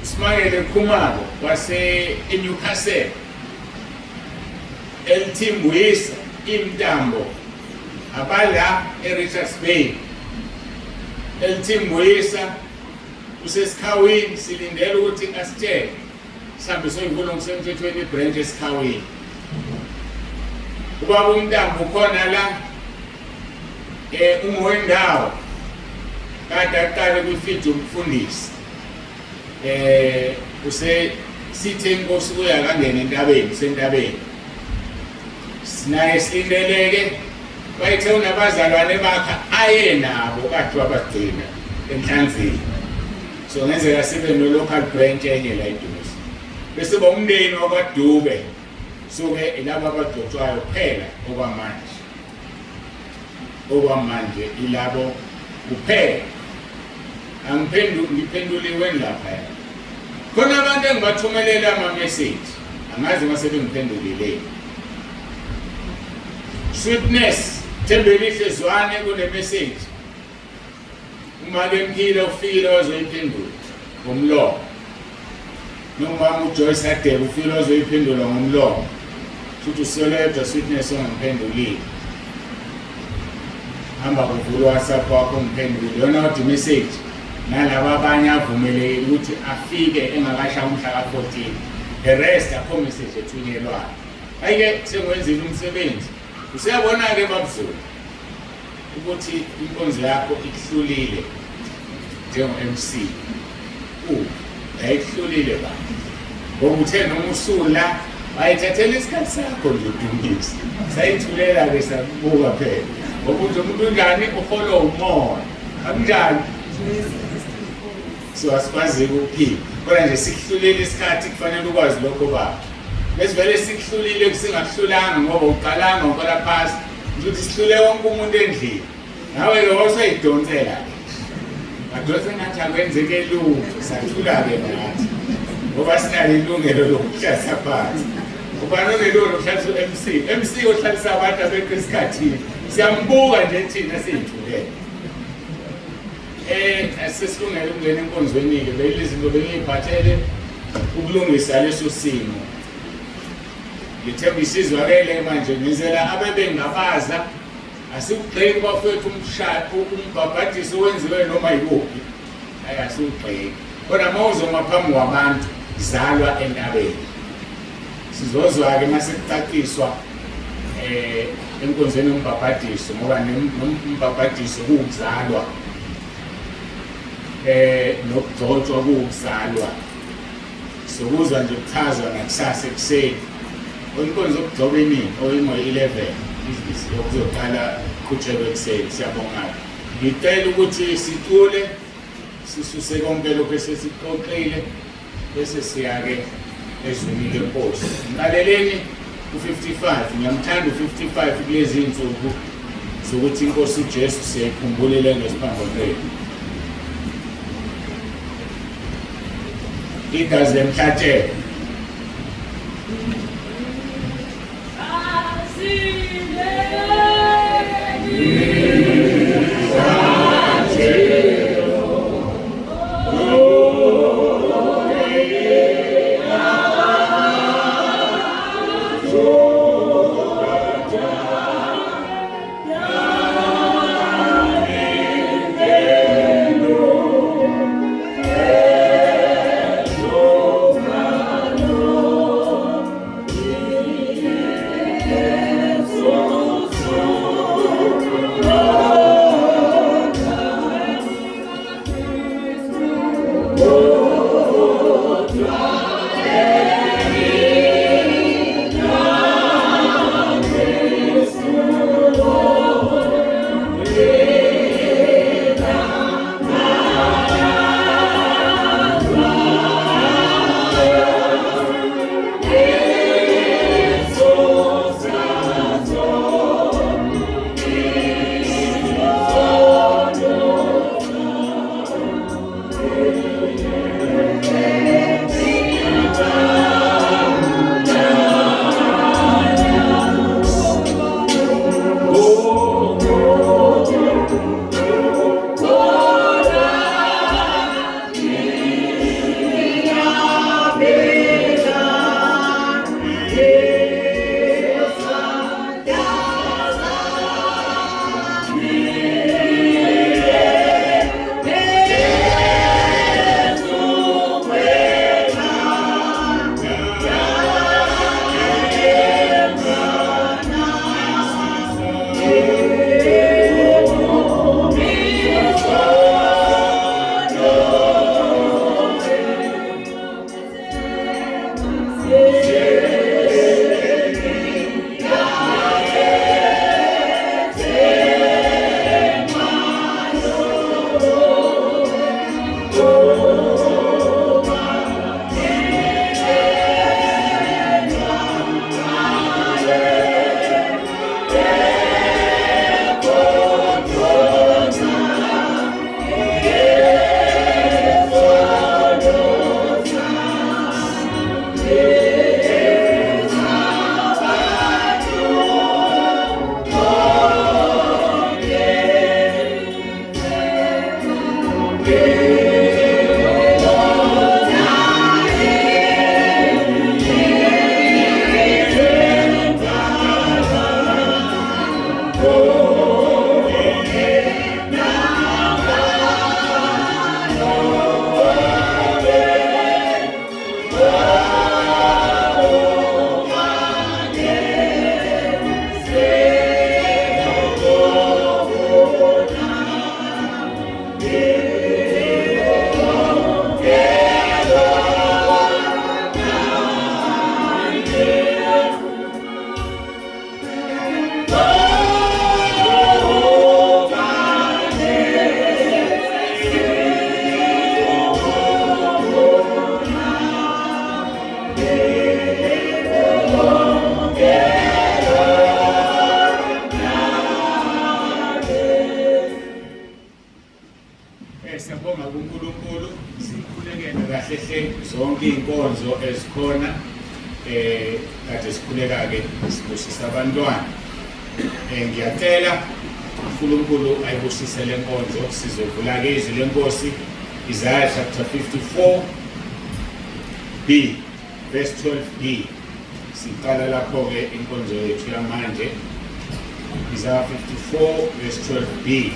Usimangele Khumalo wase eNewcastle. LT Mbuyisa imntambo abala eRichards Bay. LT Mbuyisa usesikhawini silindele ukuthi asitshele sihambe soyivula ngokusemthethweni ibranch esikhawini. Ubaba uMntambo ukhona la ungowendawo kade aqale kwifidi yomfundisi use sithe inkosi kuya kangena entabeni sentabeni sinaye silindeleke wayethe unabazalwane bakhe aye nabo kade wabagcina enhlanzini so ngenzeka sibe no-local branch enye la eduze bese ba umndeni wakwaDube so-ke ilabo abagcotshwayo kuphela okwamanje okwamanje ilabo kuphela angiphendu ngiphenduliwe lapha khona abantu engibathumelela ama-message angazi uma sebengiphendulile. Sweetness Thembelihle Zwane kune-message umake Mphile ufikile wazoyiphendula ngomlomo nomama uJoyce Hadebe ufikile wazoyiphendula ngomlomo futhi useledwa Sweetness ongamphendulile hamba kuvula WhatsApp wakho ungiphendule yona kodwa imessage nalaba abanye avumelekile ukuthi afike engakashaya umhla ka-14 the rest akho message ethunyelwayo. Ayike sengiwenzile umsebenzi usuyabona-ke babuzulu ukuthi inkonzo yakho ikuhlulile njengo-MC yayikuhlulile ba ngoba uthe noma usula wayithathela isikhathi sakho nje udumisa sayithulela-ke sakubuka phela ngoba nje umuntu unjani uholwa umoya akunjani so asikwazi-ke ukuphila kodwa nje sikuhlulile isikhathi kufanele ukwazi lokho baba besivele sikuhlulile kusingakuhlulanga ngoba uqalanga uqala phasi ukuthi sihlule wonke umuntu endlini nawe-ke wawusayidonsela-ke wadonsa ngathi akwenzeke lutho sathula-ke nathi ngoba sinalo ilungelo lokuhlalisa phansi ubani onelungelo lokuhlalisa u-MC MC ohlalisa abantu abekho esikhathini siyambuka nje thina siyithulele sesilungele ukungena enkonzweni-ke belizinto bengiyiphathele ukulungisa leso simo ngithemba isizwakele manje ngizela abebengabaza asikugxeki bafowethu umshado umbhabhadiso wenziwe noma yikuphi hayi asiwugxeki kodwa uma uzoma phambi kwabantu zalwa entabeni sizozwa-ke uma sekucaciswa enkonzweni yombhabhadiso ngoba nombhabhadiso kuwukuzalwa nokugcotshwa kuwukuzalwa sokuzwa nje kuchazwa nakusasa ekuseni inkonzo yokugcoba iningi oyingo-11 okuzoqala qhutshekwe ekuseni siyabonga ngicela ukuthi sicule sisuse konke lokhu esesixoxile bese siya-ke ezwini lenkosi ngiqaleleni u-55 ngiyamthanda u-55 kulezi iy'nsuku zokuthi inkosi uJesu siyayikhumbulile ngesiphambanweni igazi lemhlatshelo. Siyabonga kuNkulunkulu, sikhulekele kahle hle zonke iy'nkonzo ezikhona kade sikhuleka-ke sibusisa abantwana. Ngiyacela uNkulunkulu ayibusise le nkonzo. Sizovula-ke izwi lenkosi, Isaiah chapter 54 b verse 12b. Siqala lapho-ke inkonzo yethu yamanje. Isaiah 54 verse 12b.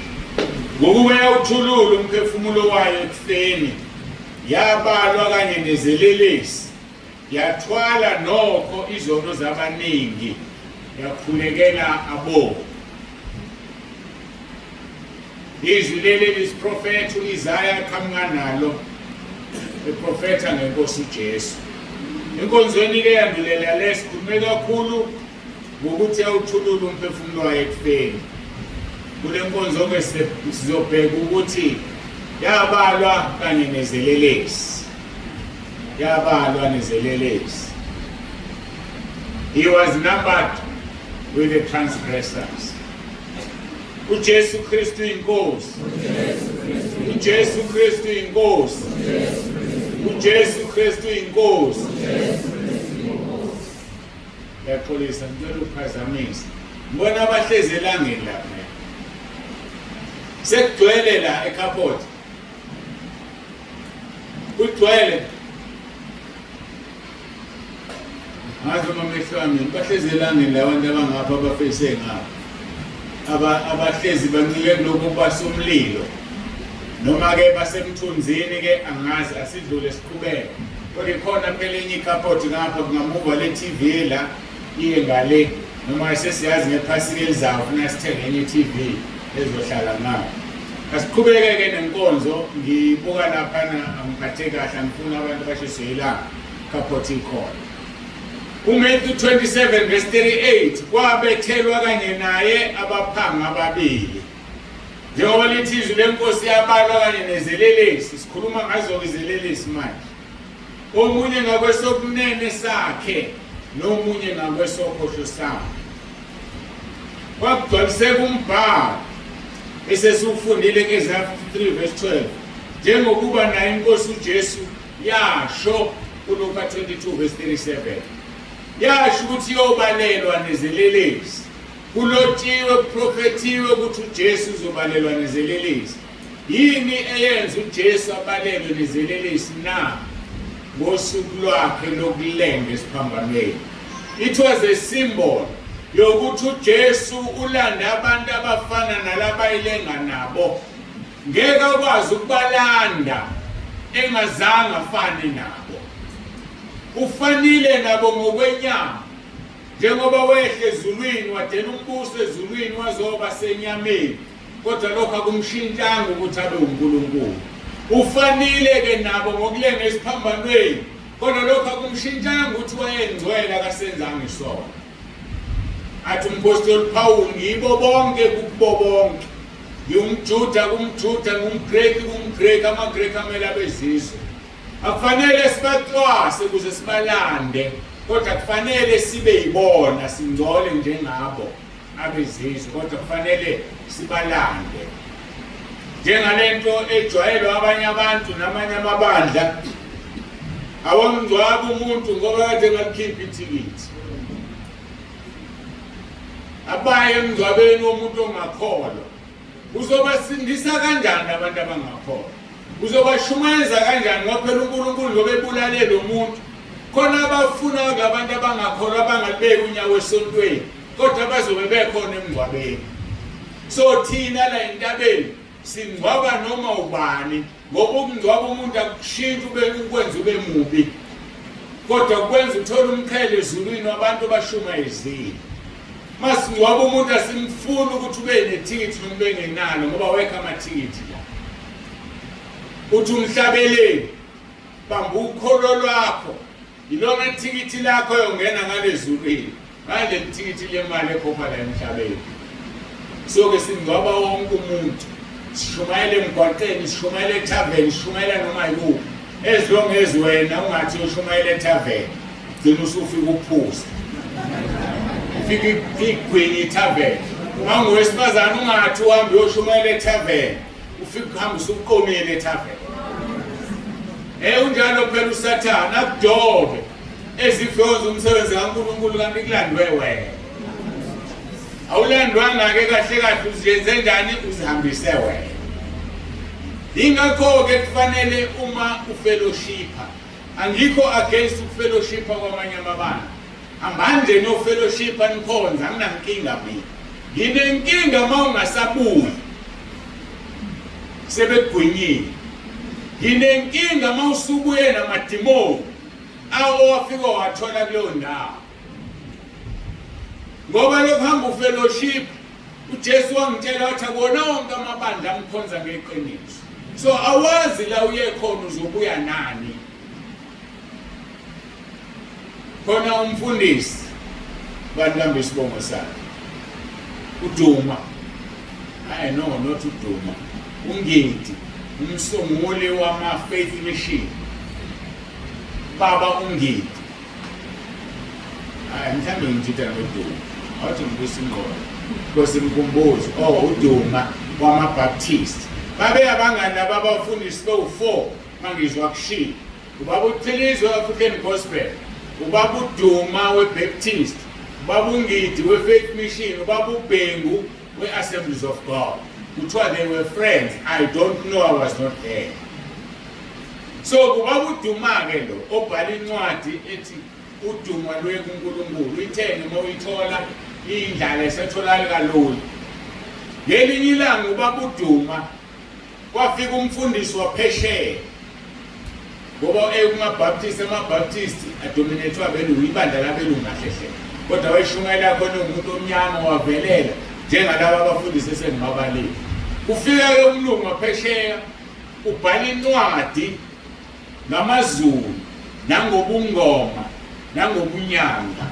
Ngokuba yawuthulula umphefumulo wayo ekufeni, yabalwa kanye nezelelesi, yathwala nokho izono zabaningi, yakhulekela abo. Izwi leli lisiprofetha u-Isaya aqhamuka nalo, eprofetha ngenkosi uJesu. Enkonzweni-ke yandulela le sikhulume kakhulu ngokuthi yawuthulula umphefumulo wayo ekufeni. Kule nkonzo-ke sizobheka ukuthi yabalwa kanye nezelelesi, yabalwa nezelelesi. He was numbered with the transgressors. uJesu Kristu inkosi. uJesu Kristu inkosi. uJesu Kristu inkosi. Ngiyaxolisa, ngicela ukuphazamisa. Ngibona abahlezi elangeni lapha. Sekugcwele la ecarport. Kugcwele. Ngazi uma amehlo ami bahlezi elangeni labantu abangapha abafese ngapha. Aba abahlezi bancike kulokhu basomlilo. Noma ke basemthunzini ke angazi asidlule siqhubeke. Kodwa ikhona phela enye icarport ngapha kungamuva le TV la iye ngale noma sesiyazi ngephasika elizayo funa sithenge enye i-TV ezohlala ngapha. Asiqhubeke ke nenkonzo ngibuka laphana angiphathe kahle angifuni abantu bashiswe ilanga carport ikhona. UMatthew 27 verse 38 kwabethelwa kanye naye abaphanga ababili. Njengoba lithi izwi lenkosi yabalwa kanye nezelelesi, sikhuluma ngazo-ke izelelesi manje. Omunye ngakwesokunene sakhe nomunye ngakwesokhohlo sakhe. Kwakugcwaliseka umbhalo esesiwufundile ke-Isaya 53 verse 12 njengokuba nayo inkosi uJesu yasho kuLuka 22 verse 37 yasho ukuthi iyobalelwa nezelelesi. Kulotshiwe, kuprofethiwe ukuthi uJesu uzobalelwa nezelelesi. Yini eyenza uJesu abalelwe nezelelesi na? Ngosuku lwakhe lokulenga esiphambanweni. It was a symbol yokuthi uJesu ulanda abantu abafana nalabayilenga nabo. Ngeke akwazi ukubalanda engazange afane nabo. Ufanile nabo ngokwenyama. Njengoba wehla ezulwini wadela umbuso ezulwini wazoba senyameni, kodwa lokho akumshintshanga ukuthi abe uNkulunkulu. Ufanile-ke nabo ngokulenga esiphambanweni, kodwa lokho akumshintshanga ukuthi wayengcwele akasenzanga isono. Athi umphostoli Paul, ngibo bonke kukubo bonke. NgingumJuda kumJuda, ngingumGreki kumGreki, amaGreki amele abezizwe. Akufanele sibacwase ukuze sibalande, kodwa kufanele sibe yibona, singcole njengabo abezizwe, kodwa kufanele sibalande. Njengalento ejwayelwe abanye abantu namanye amabandla, awamngcwabi umuntu ngoba kade engalikhiphi ithikithi. Abaye emngcwabeni womuntu ongakholwa. Uzobasindisa kanjani abantu abangakholwa? Uzobashumayeza kanjani ngoba phela uNkulunkulu ngoba ebulale lo muntu khona abafuna abantu abangakholwa abangalibeki unyawo esontweni kodwa bazobe bekhona emngcwabeni. So thina la entabeni singcwaba noma ubani ngoba ukungcwaba umuntu akushintshi ube ukwenza ube mubi kodwa kwenza uthole umqhele ezulwini wabantu abashumayezile. Masingcwaba umuntu asimfuni ukuthi ube nethikithi noma ube ngenalo ngoba wekho amathikithi la. Uthi umhlabeleli bamba ukholo lwakho yilona thikithi lakho yongena ngalezulwini ngaleli thikithi lemali ekhokha la emhlabeni. Soke singcwaba wonke umuntu sishumayela emgwaqeni sishumayela ethaveni sishumayela noma yikuphi as long as wena ungathi ushumayela ethaveni gcina usufika uphuza ufike igwinye ithaveni uma ngowesifazane ungathi uhambe uyoshumayela ethaveni ufike uhambe usuqomile ethaveni unjalo phela usathane akudobe ezifyoza umsebenzi kaNkulunkulu kanti kulandwe wena awulandwanga-ke kahle kahle uziyenze njani uzihambise wena yingakho-ke kufanele uma ufeloshipha Angikho against ukufellowshipha kwamanye amabandla. Hambani nje niyofellowshipha nikhonze, anginankinga mina. Nginenkinga uma ungasabuyi. Sebegwinyile. Nginenkinga uma usubuye namadimoni awo wafika wathola kuleyo ndawo. Ngoba lokuhamba ufellowship uJesu wangitshela wathi akuwona wonke amabandla amkhonza ngeqiniso. So awazi la uye khona uzobuya nani. Khona umfundisi bantu kambe isibongo sakhe. UDuma. I no not uDuma. UNgidi umsunguli wama Faith Mission. Baba uNgidi. Hayi mhlawumbe ngithitha noDuma. Awuthi ngibuyise ingqondo. Nkosi mkhumbuzo. Oh uDuma wamaBaptist. Babe abangani laba abafundisi bewu-4 mangizwa kushiwo. Ubaba uThilizwe we-African Gospel, ubaba uDuma we-Baptist, ubaba uNgidi we-Faith Mission, ubaba uBhengu we-Assemblies of God. Kuthiwa they were friends. I don't know, I was not there. So kubaba uDuma-ke lo obhala incwadi ethi uDuma luye kuNkulunkulu, uyithenge uma uyithola indlala esetholakala kalula. Ngelinye ilanga ubaba uDuma kwafika umfundisi waphesheya ngoba ekumabaptist amabaptist adominethwa abelungu ibandla labelungu kahle hle kodwa wayeshumayela khona umuntu omnyama wavelela njengalaba abafundisi esengibabalile kufika-ke umlungu waphesheya ubhala incwadi ngamaZulu nangobungoma nangobunyanga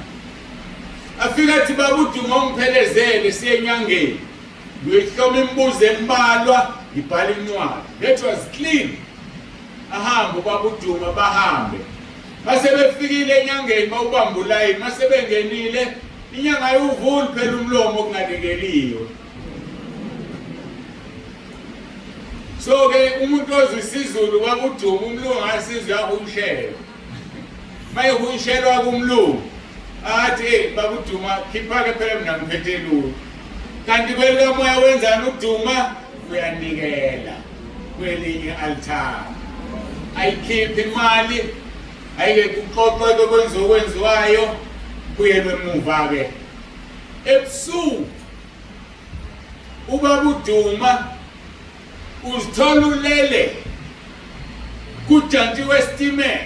afika athi baba uDuma ungiphelezele siye enyangeni ngiyoyihloma imibuzo embalwa ngibhala incwadi that was clean ahambe ubaba uDuma bahambe mase befikile enyangeni bawubamba ulayini mase bengenile inyanga ayiwuvuli phela umlomo okunganikeliwe so ke umuntu ozwa isiZulu kwakuduma umlungu asizwe uyahushelwa mayehushelwa kumlungu athi hey bakuduma khipha ke phela mina ngiphethe lutho kanti kwelikamoya wenzani ukuduma uyanikela kwelinye altare ayikhiphi imali ayike kuxoxwe kwenziwe okwenziwayo kuyelwe emuva-ke ebusuku Ubaba uDuma uzithola ulele kujantshi wesitimela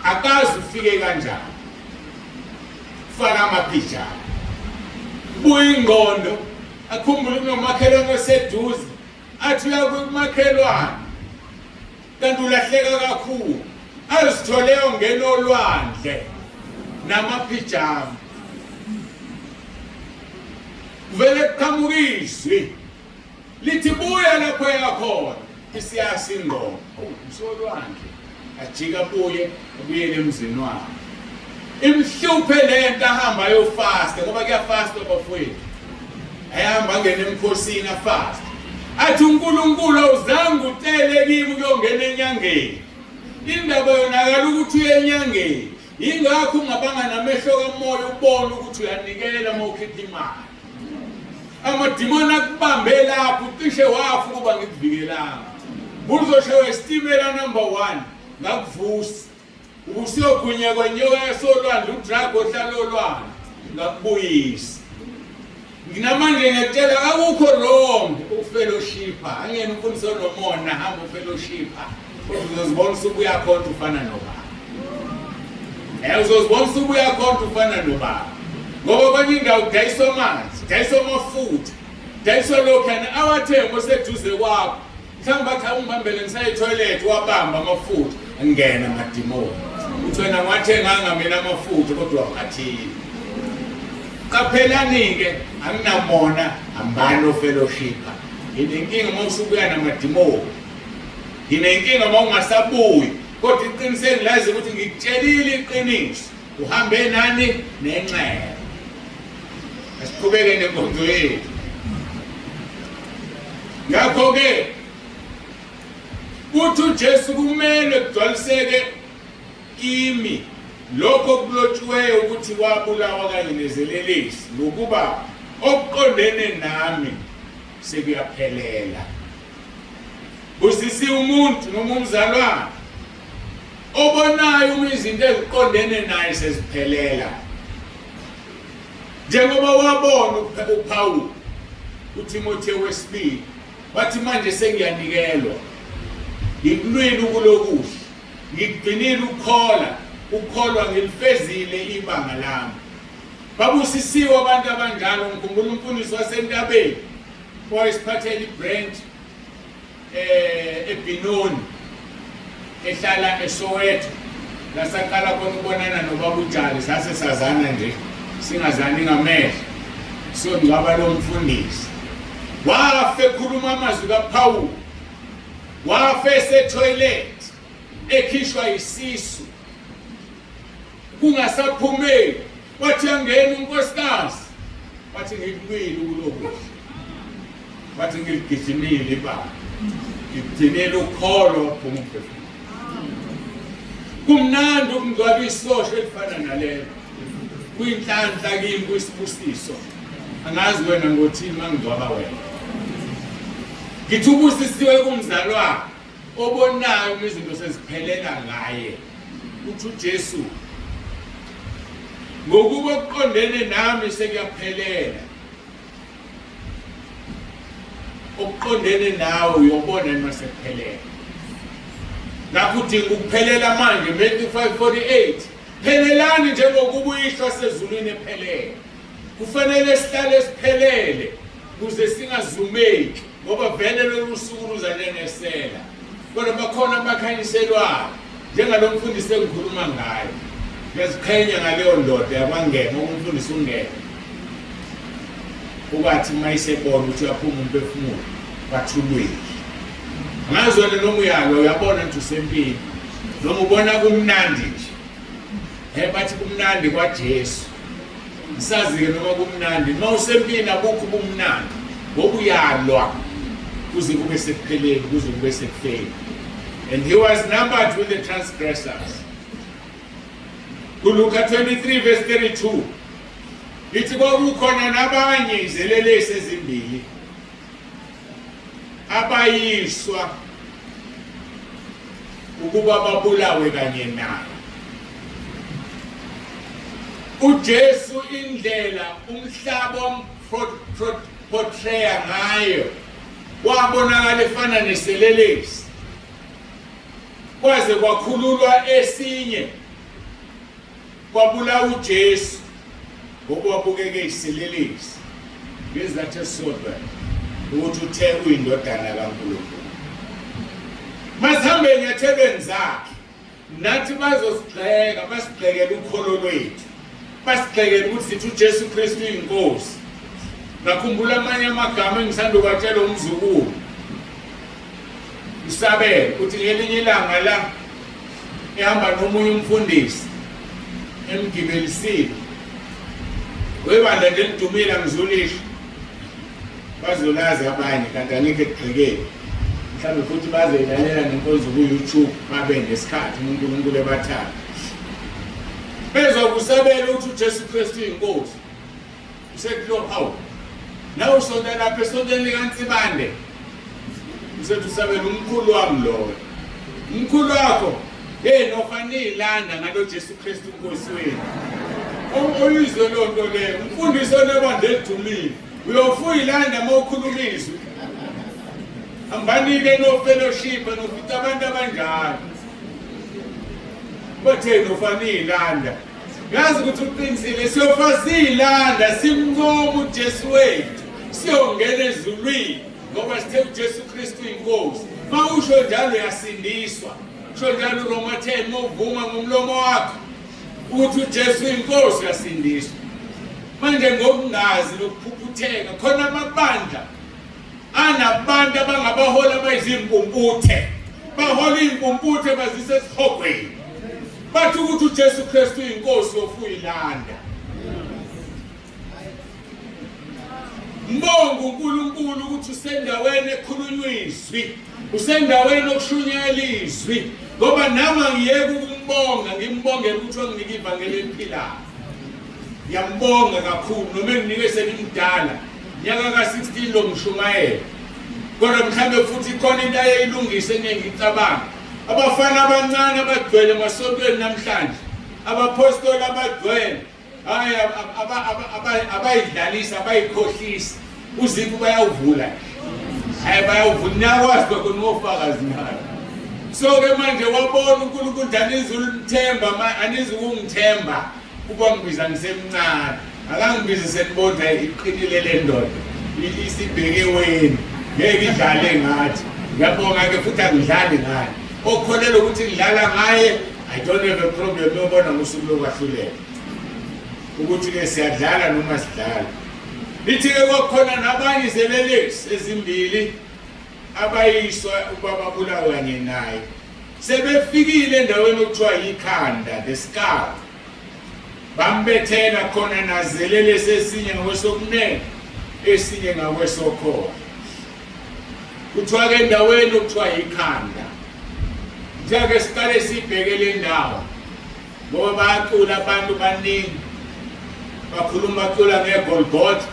akazi ufike kanjani faka amaphijama buya ingqondo akhumbule kunomakhelwane oseduze athi uyakumakhelwane kanti ulahleka kakhulu azithole ongena olwandle namaphijama kuvele kuqhamuka izwi lithi buya lapho yakhona isiyasi ingqondo usolwandle ajika abuye abuyele emzini wakhe imhluphe lento ahamba ayofasta ngoba kuyafastwa bafowethu ayahamba angene emkhosini afasta athi uNkulunkulu awuzange ucele kimi ukuyongena enyangeni indaba yonakala ukuthi uye enyangeni yingakho ungabanga namehlo kamoya ubone ukuthi uyanikela uma ukhipha imali amadimoni akubambe lapho ucishe wafa ukuba ngikuvikelanga kuzoshawa isitimela number one ngakuvusa Ubusiyogwinya kwenyoka yasolwandle udrago ohlala olwandle ngakubuyisa. Nginamanje ngiyakutshela akukho wrong ukufellowshipha. Angiyena umfundisi onomona hamba ufellowshipha. Kodwa uzozibona usubuya khona ufana nobaba. Eh uzozibona usubuya khona ufana nobaba. Ngoba kwenye indawo kudayiswa amanzi, kudayiswa amafutha, kudayiswa lokhu and awathenga oseduze kwakho. Mhlawumbe bathi awungibambele ngisaye etoilet wabamba amafutha ngena amadimoni. Uthi wena ngiwathenganga mina amafutha kodwa waphathile. Qaphelani-ke anginamona hambani ofellowshipha. Nginenkinga uma usubuya namadimoni. Nginenkinga uma ungasabuyi kodwa iqiniso engilazi ukuthi ngikutshelile iqiniso. Uhambe nani nenxeba. Asiqhubeke nenkonzo yethu. Ngakho-ke uthi uJesu kumele kugcwaliseke kimi lokho okulotshiweyo ukuthi wabulawa kanye nezelelesi ngokuba okuqondene nami sekuyaphelela. Busisiwe umuntu noma umzalwane obonayo uma izinto eziqondene naye seziphelela njengoba wabona uPawulu uThimothewu wesibili wathi manje sengiyanikelwa ngikulwile ukulokuhle ngikugcinile ukukhola ukukholwa ngilifezile ibanga lami babusisiwe abantu abanjalo ngikhumbula umfundisi wasentabeni owayesiphathela ibranch eh eBinoni ehlala eSoweto lasaqala khona ukubonana nobaba uJali sase sazana nje singazani ngamehlo siyongcwaba lo mfundisi wafe ekhuluma amazwi kaPaul wafe esetoilet ekhishwa isisu kungasaphumeli wathi angena unkosikazi wathi ngikulwile ukulokuhle wathi ngiligijimile ibanga ngigcinile ukholo waphuma umphefumulo kumnandi ukungcwaba isosho elifana nalelo kuyinhlanhla kimi kuyisibusiso angazi wena ngothini uma ngingcwaba wena Ngithi ubusisiwe kumzalwane obonayo uma izinto seziphelela ngaye. Uthi uJesu, ngokuba okuqondene nami sekuyaphelela. Okuqondene nawe uyobona noma sekuphelela. Ngakho udinga ukuphelela manje. Matthew 5:48, phelelani njengokuba uyihlo wasezulwini ephelele. Kufanele sihlale siphelele ukuze singazumeki, ngoba vele lolu suku luza njengesela. Kodwa bakhona abakhanyiselwayo, njengalo mfundisi engikhuluma ngayo. Ngiyaziqhenya ngaleyo ndoda yakwaNgema, umfundisi uNgema. Ukwathi uma isebona ukuthi uyaphuma umphefumulo, wathulwile. Angazi wena noma uyalwa, uyabona ukuthi usempini, noma ubona kumnandi nje. He, bathi kumnandi kwaJesu. Ngisazi-ke noma kumnandi, uma usempini abukho ubumnandi, ngoba uyalwa kuze kube sekupheleni, kuze kube sekufeni. And he was numbered with the transgressors. KuLuka 23 verse 32 ithi kwakukhona nabanye izelelesi ezimbili abayiswa ukuba babulawe kanye naye. UJesu indlela umhlaba omportraya ngayo wabonakala efana neselelesi, kwaze kwakhululwa esinye kwabulawa uJesu ngoba wabukeka eyiselelesi ngesizathu esisodwa ukuthi uthe uyindodana kaNkulunkulu. Masihambe enyathelweni zakhe, nathi bazosigxeka, basigxekele ukholo lwethu, basigxekele ukuthi sithi uJesu Kristu uyinkosi. Ngakhumbula amanye amagama engisanda ukwatshela umzukulu uSabelo, ukuthi ngelinye ilanga la ehamba nomunye umfundisi emgibelisile webandla nje elidumile, angizulisho, bazolazi abanye kanti angikho ekugxekeni, mhlawumbe futhi bazoyilalela nenkonzo ku-YouTube babe nesikhathi uNkulunkulu ebathanda. Bezwa kusabela ukuthi uJesu Kristu uyinkosi. Usethi lo, hawu, nawe usonta lapha esontweni likaNsibande. Usethi usabela, umkhulu wami loyo. Umkhulu wakho, hey, nofanilanda ngalo Jesu Kristu inkosi wenu. Oyizwe loo nto leyo, umfundisi onebandla elidumile. Uyofuya ilanda uma ukhuluma izwi. Hambanike no-fellowship nofica abantu abanjalo. Bathe nofanilanda. Ngazi ukuthi uqinisile, siyofa siyilanda simncoma uJesu wethu, siyongena ezulwini ngoba sithe uJesu Kristu inkosi. Mawusho njalo uyasindiswa. Usho njalo uRoma 10, mawuvuma ngomlomo wakho ukuthi uJesu inkosi uyasindiswa. Manje ngokungazi nokuphuphutheka khona amabandla anabantu abangabaholi abayizimpumputhe, bahola iy'mpumputhe bazise esihogweni, bathi ukuthi uJesu Kristu uyinkosi yofuyilanda. Mbonga uNkulunkulu ukuthi usendaweni ekhulunywa izwi, usendaweni okushunyayela izwi, ngoba nami angiyeke ukumbonga, ngimbongele ukuthi wanginika ivangeli eliphilayo. Ngiyambonga kakhulu noma enginike sengimdala, nyaka ka-16 lo ngishumayela, kodwa mhlawumbe futhi ikhona into ayeyilungise engeke ngicabanga. Abafana abancane abagcwele emasontweni namhlanje, abapostoli abagcwele, hayi, abayidlalisa, abayikhohlisa, uzipho bayawuvula, hayi, bayawuvula, niyakwazi lokho, ningofakazi nayo. So-ke manje wabona uNkulunkulu ukuthi anizulithemba, anizukungithemba kuba ngibiza ngisemncane, akangibizi senibona iqinile le ndoda, isibheke weni, ngeke idlale ngathi. Ngiyabonga-ke futhi angidlali ngaye. Okholelwa ukuthi ngidlala ngaye, I don't have a problem, uyobona ngosuku lokwahlulela ukuthi-ke siyadlala noma sidlala. Lithi-ke kwakhona nabanye izelelesi ezimbili abayiswa ukuba babulawe kanye naye. Sebefikile endaweni okuthiwa yikhanda, the skull, bambethela khona nazelelesi esinye ngakwesokunene, esinye ngakwesokhohlo. Kuthiwa-ke endaweni okuthiwa yikhanda. Kuthiwa-ke siqale sibheke le ndawo ngoba bayacula abantu baningi, bakhuluma, bacula ngeGolgotha,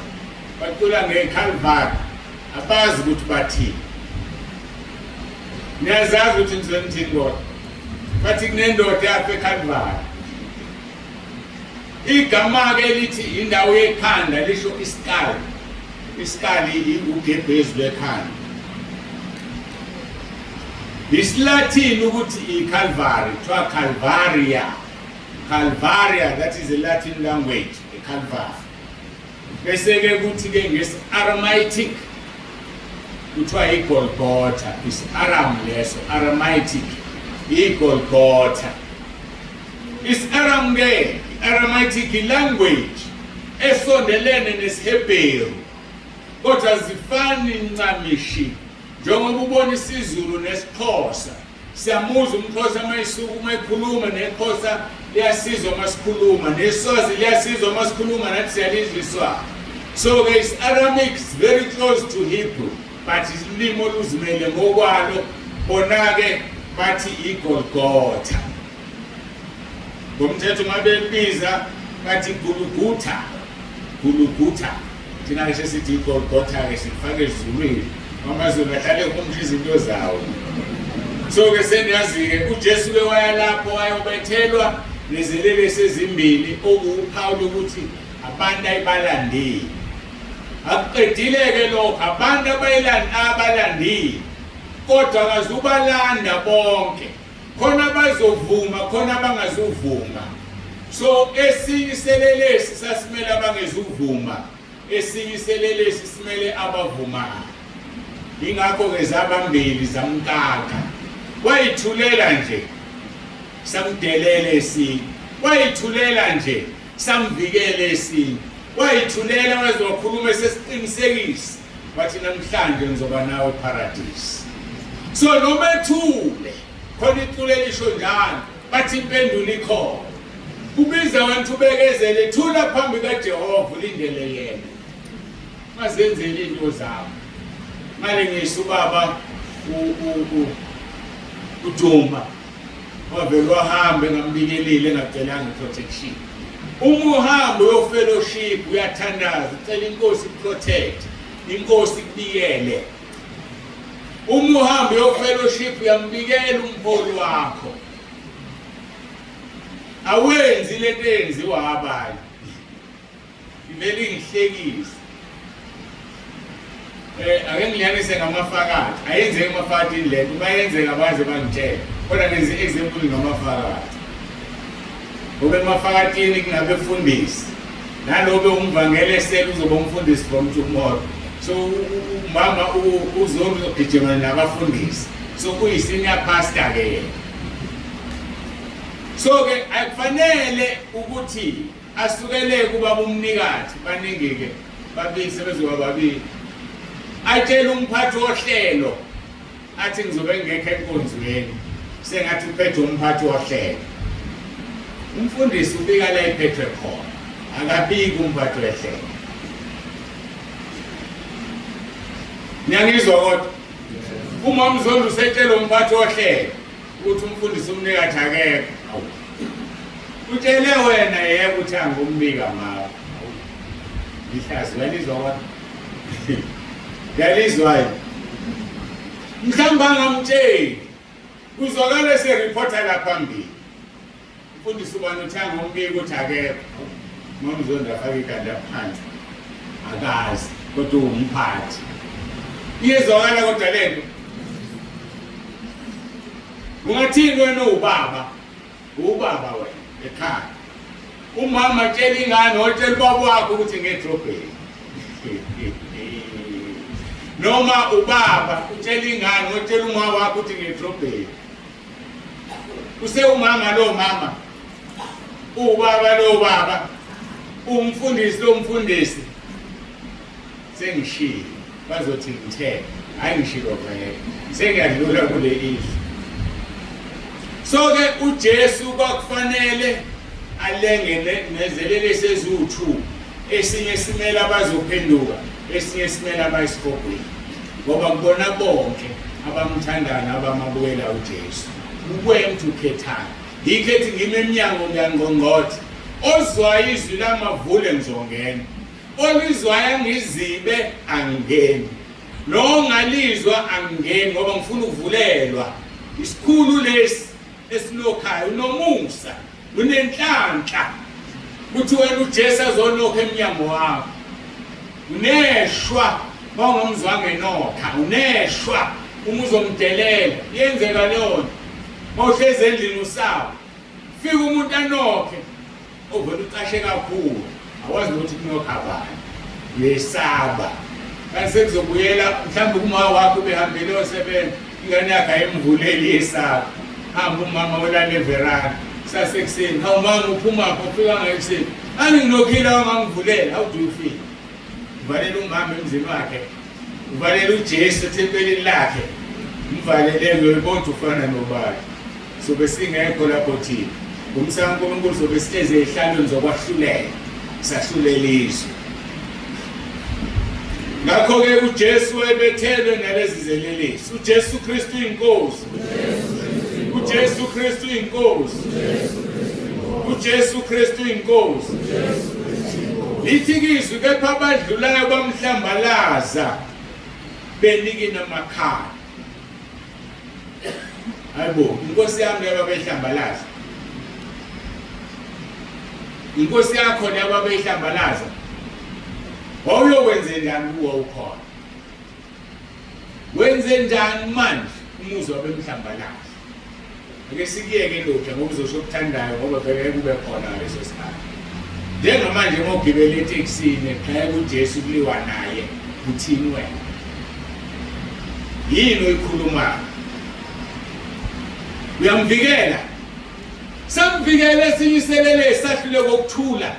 bacula ngeCalvary, abazi ukuthi bathini. Niyazazi ukuthi ngizobe ngithini kodwa. Bathi kunendoda yafa eCalvary. Igama-ke lithi indawo yekhanda lisho isikali. Isikali ugebhezi lwekhanda. IsiLatin ukuthi iCalvary, kuthiwa Calvaria. Calvaria, that is a Latin language, iCalvary. Bese-ke kuthi-ke ngesi-Aramaic kuthiwa iGolgotha, isi-Aram leso, Aramaic, iGolgotha. Isi-Aram-ke, i-Aramaic language esondelene nesiHebheru, kodwa zifani ncamishi njengoba ubona isiZulu nesiXhosa. Siyamuzwa umXhosa uma esuka uma ekhuluma neXhosa liyasizwa uma sikhuluma neSwazi liyasizwa uma sikhuluma nathi siyalizwa iSwazi. So-ke isi-Aramaic is very close to Hebrew but ulimi oluzimele ngokwalo bona-ke bathi iGolgotha. Ngomthetho uma bebiza bathi Gulugutha, Gulugutha. Thina-ke sesithi iGolgotha-ke sifake ezulwini. AmaZulu ahlale ehumusha izinto zawo. So-ke seniyazi-ke uJesu-ke waya lapho wayobethelwa nezelelesi ezimbili okuwuphawu lokuthi abantu ayibalandile. Akuqedile-ke lokho abantu abalandile kodwa akazubalanda bonke. Khona abazovuma khona abangazuvuma. So esinye iselelesi sasimele abangezuvuma, esinye iselelesi simele abavumayo. Ingakho-ke zabambili zamkaka. Wayithulela nje samdelela esinye, wayithulela nje samvikela esinye, wayithulela waze wakhuluma esesiqinisekisa wathi namhlanje ngizoba nawe eparadisi. So noma ethule khona iculo elisho njalo bathi impendulo ikhona. Kubiza wena ubekezele, thula phambi kaJehova ulindele yena. Ungazenzeli into zakho. Ngale ngisho ubaba uDuma wavele wahamba engambikelile engacelanga protection. Uma uhamba uyofellowship uyathandaza ucela inkosi ikuprotect, inkosi ikubiyele. Uma uhamba uyofellowship uyambikela umholi wakho. Awenzi lento eyenziwa abanye. Ivele ingihlekise. Ake ngilinganise ngamafakathi. Ayenzeki emafakathini lento. Uma yenzeka baze bangitshele. Kodwa ngenza i-example ngamafakathi. Ngoba emafakathini kunabefundisi. Nalobe umvangeli esele uzoba umfundisi from tomorrow. So umama uzogijima nabafundisi. So uyi-senior pastor ke yena. So ke akufanele ukuthi asukele kubaba umnikathi baningi-ke babili sebezoba babili atshele umphathi wohlelo athi ngizobe ngingekho enkonzweni sengathi uphethe umphathi wohlelo umfundisi ubika la iphethwe khona akabiki umphathi wehlelo niyangizwa kodwa uma umzondo usetshela umphathi wohlelo ukuthi umfundisi umnikathi akekho utshele wena yebo ukuthi angumbika mawe ihlazi uyalizwa kodwa uyalizwa yini mhlawumbe angamtsheli kuzwakala esereporta la phambili umfundisi ubani uthi angumbika ukuthi akekho mamzondo afake ikhanda phansi akazi kodwa uwumphathi iyezwakala kodwa lento ungathini wena uwubaba ubaba wena ekhaya umama tshela ingane otshela ubaba wakho ukuthi ngedrobheni noma ubaba utshela ingane otshela uma wakho ukuthi ngedrobheni usewumama lo mama ubaba lo baba umfundisi lo mfundisi sengishilo bazothi ngithe hayi ngishilo vele sengiyadlula kule issue so ke uJesu kwakufanele alenge nezelelesi eziwu-2 esinye simele abazophenduka esinye simele abayisihogweni ngoba kubona bonke abamthandayo nabamabukela uJesu ukwemthi ukhethayo yikho ethi ngime emnyango ngiyangqongqotha ozwayo izwi lamavule ngizongena olizwayo angizibe angingeni. Nongalizwa angingeni ngoba ngifuna ukuvulelwa. Isikhulu lesi esilokhayo unomusa, unenhlanhla. Kuthi wena uJesu azonokha emnyango wakho. Uneshwa mawungamzwanga enokha, uneshwa uma uzomdelela. Iyenzeka leyo nto. Mawuhlezi endlini usaba. Fika umuntu anokhe ovele ucashe kakhulu awazi nokuthi kunokha bani uyesaba kanti sekuzobuyela mhlawumbe kuma wakho ubehambile osebenza ingane yakhe ayimvuleli iyesaba hamba umama olala everanda sasekuseni hawu mama uphumaphi ufika ngayekuseni anginokhile wangangivulela how do you feel uvalela umama emzini wakhe uvalela uJesu ethempelini lakhe umvalele ngoyibona ukuthi ufana nobani sobe singekho lapho thina ngomsa kaNkulunkulu sobe sihlezi ezihlalweni zokwahlulela sahlulela izwe ngakho-ke uJesu wayebethelwe nalezi zelelesi uJesu Kristu inkosi uJesu Kristu inkosi uJesu Kristu inkosi lithi kizwi kepha abadlulayo bamhlambalaza benikina amakhala Hayibo, inkosi yami laba beyihlambalaza. Inkosi yakho laba beyihlambalaza. Wawuyokwenze njani kuwo ukhona? Wenze njani manje umuzwa bemhlambalaza? Ake sikuyeke lokho ngoba uzosho okuthandayo ngoba vele kube khona ngaleso sikhathi. Njengamanje uma ugibela etekisini egxeka uJesu kuliwa naye uthini wena? Yini oyikhulumayo? Uyamvikela? Samvikela esinye iselelesi sahluleka ukuthula.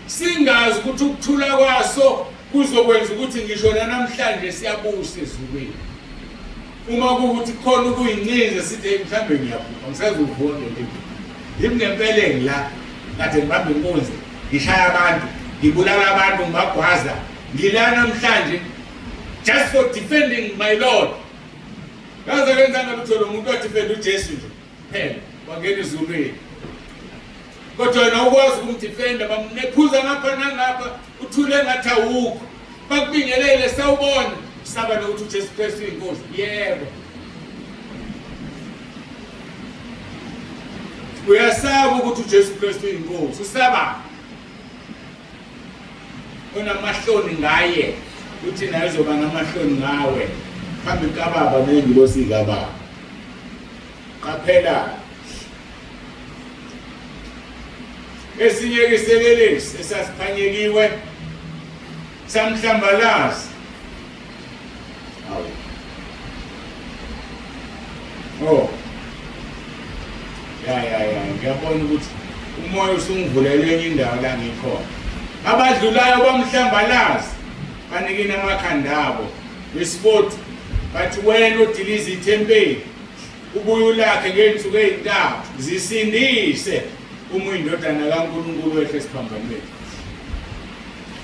Singazi ukuthi ukuthula kwaso kuzokwenza ukuthi ngisho nanamhlanje siyabusa ezulwini. Uma kuwukuthi khona ukuyincinza sithi hey mhlawumbe ngiyaphupha ngisazovuka ngempilo. Yimi ngempela ngila kade ngibamba inkunzi ngishaya abantu ngibulala abantu ngibagwaza ngila namhlanje just for defending my Lord. Kaze kenzanga lutho lo muntu wadefend uJesu nje kuphela wangena ezulwini. Kodwa wena ukwazi ukumdefenda bamnephuza ngapha nangapha uthule ngathi awukho. Bakubingelele sawubona usaba nokuthi uJesu Kristu uyinkosi. Yebo. Uyasaba ukuthi uJesu Kristu uyinkosi. Usaba. Onamahloni ngaye uthi naye uzoba namahloni ngawe phambi kababa nengilosi kababa. Qaphela esinye iselelesi esasiphanyekiwe samhlambalaza. Awu. Oh. Ya ya ya, ngiyabona ukuthi umoya usungivulele enye indawo la ngikhona. Abadlulayo bamhlambalaza banikina amakhanda abo. Verse 40 bathi wena odiliza ithempeli ubuye ulakhe ngey'nsuku ey'ntathu zisindise uma uyindodana kaNkulunkulu wehle esiphambanweni.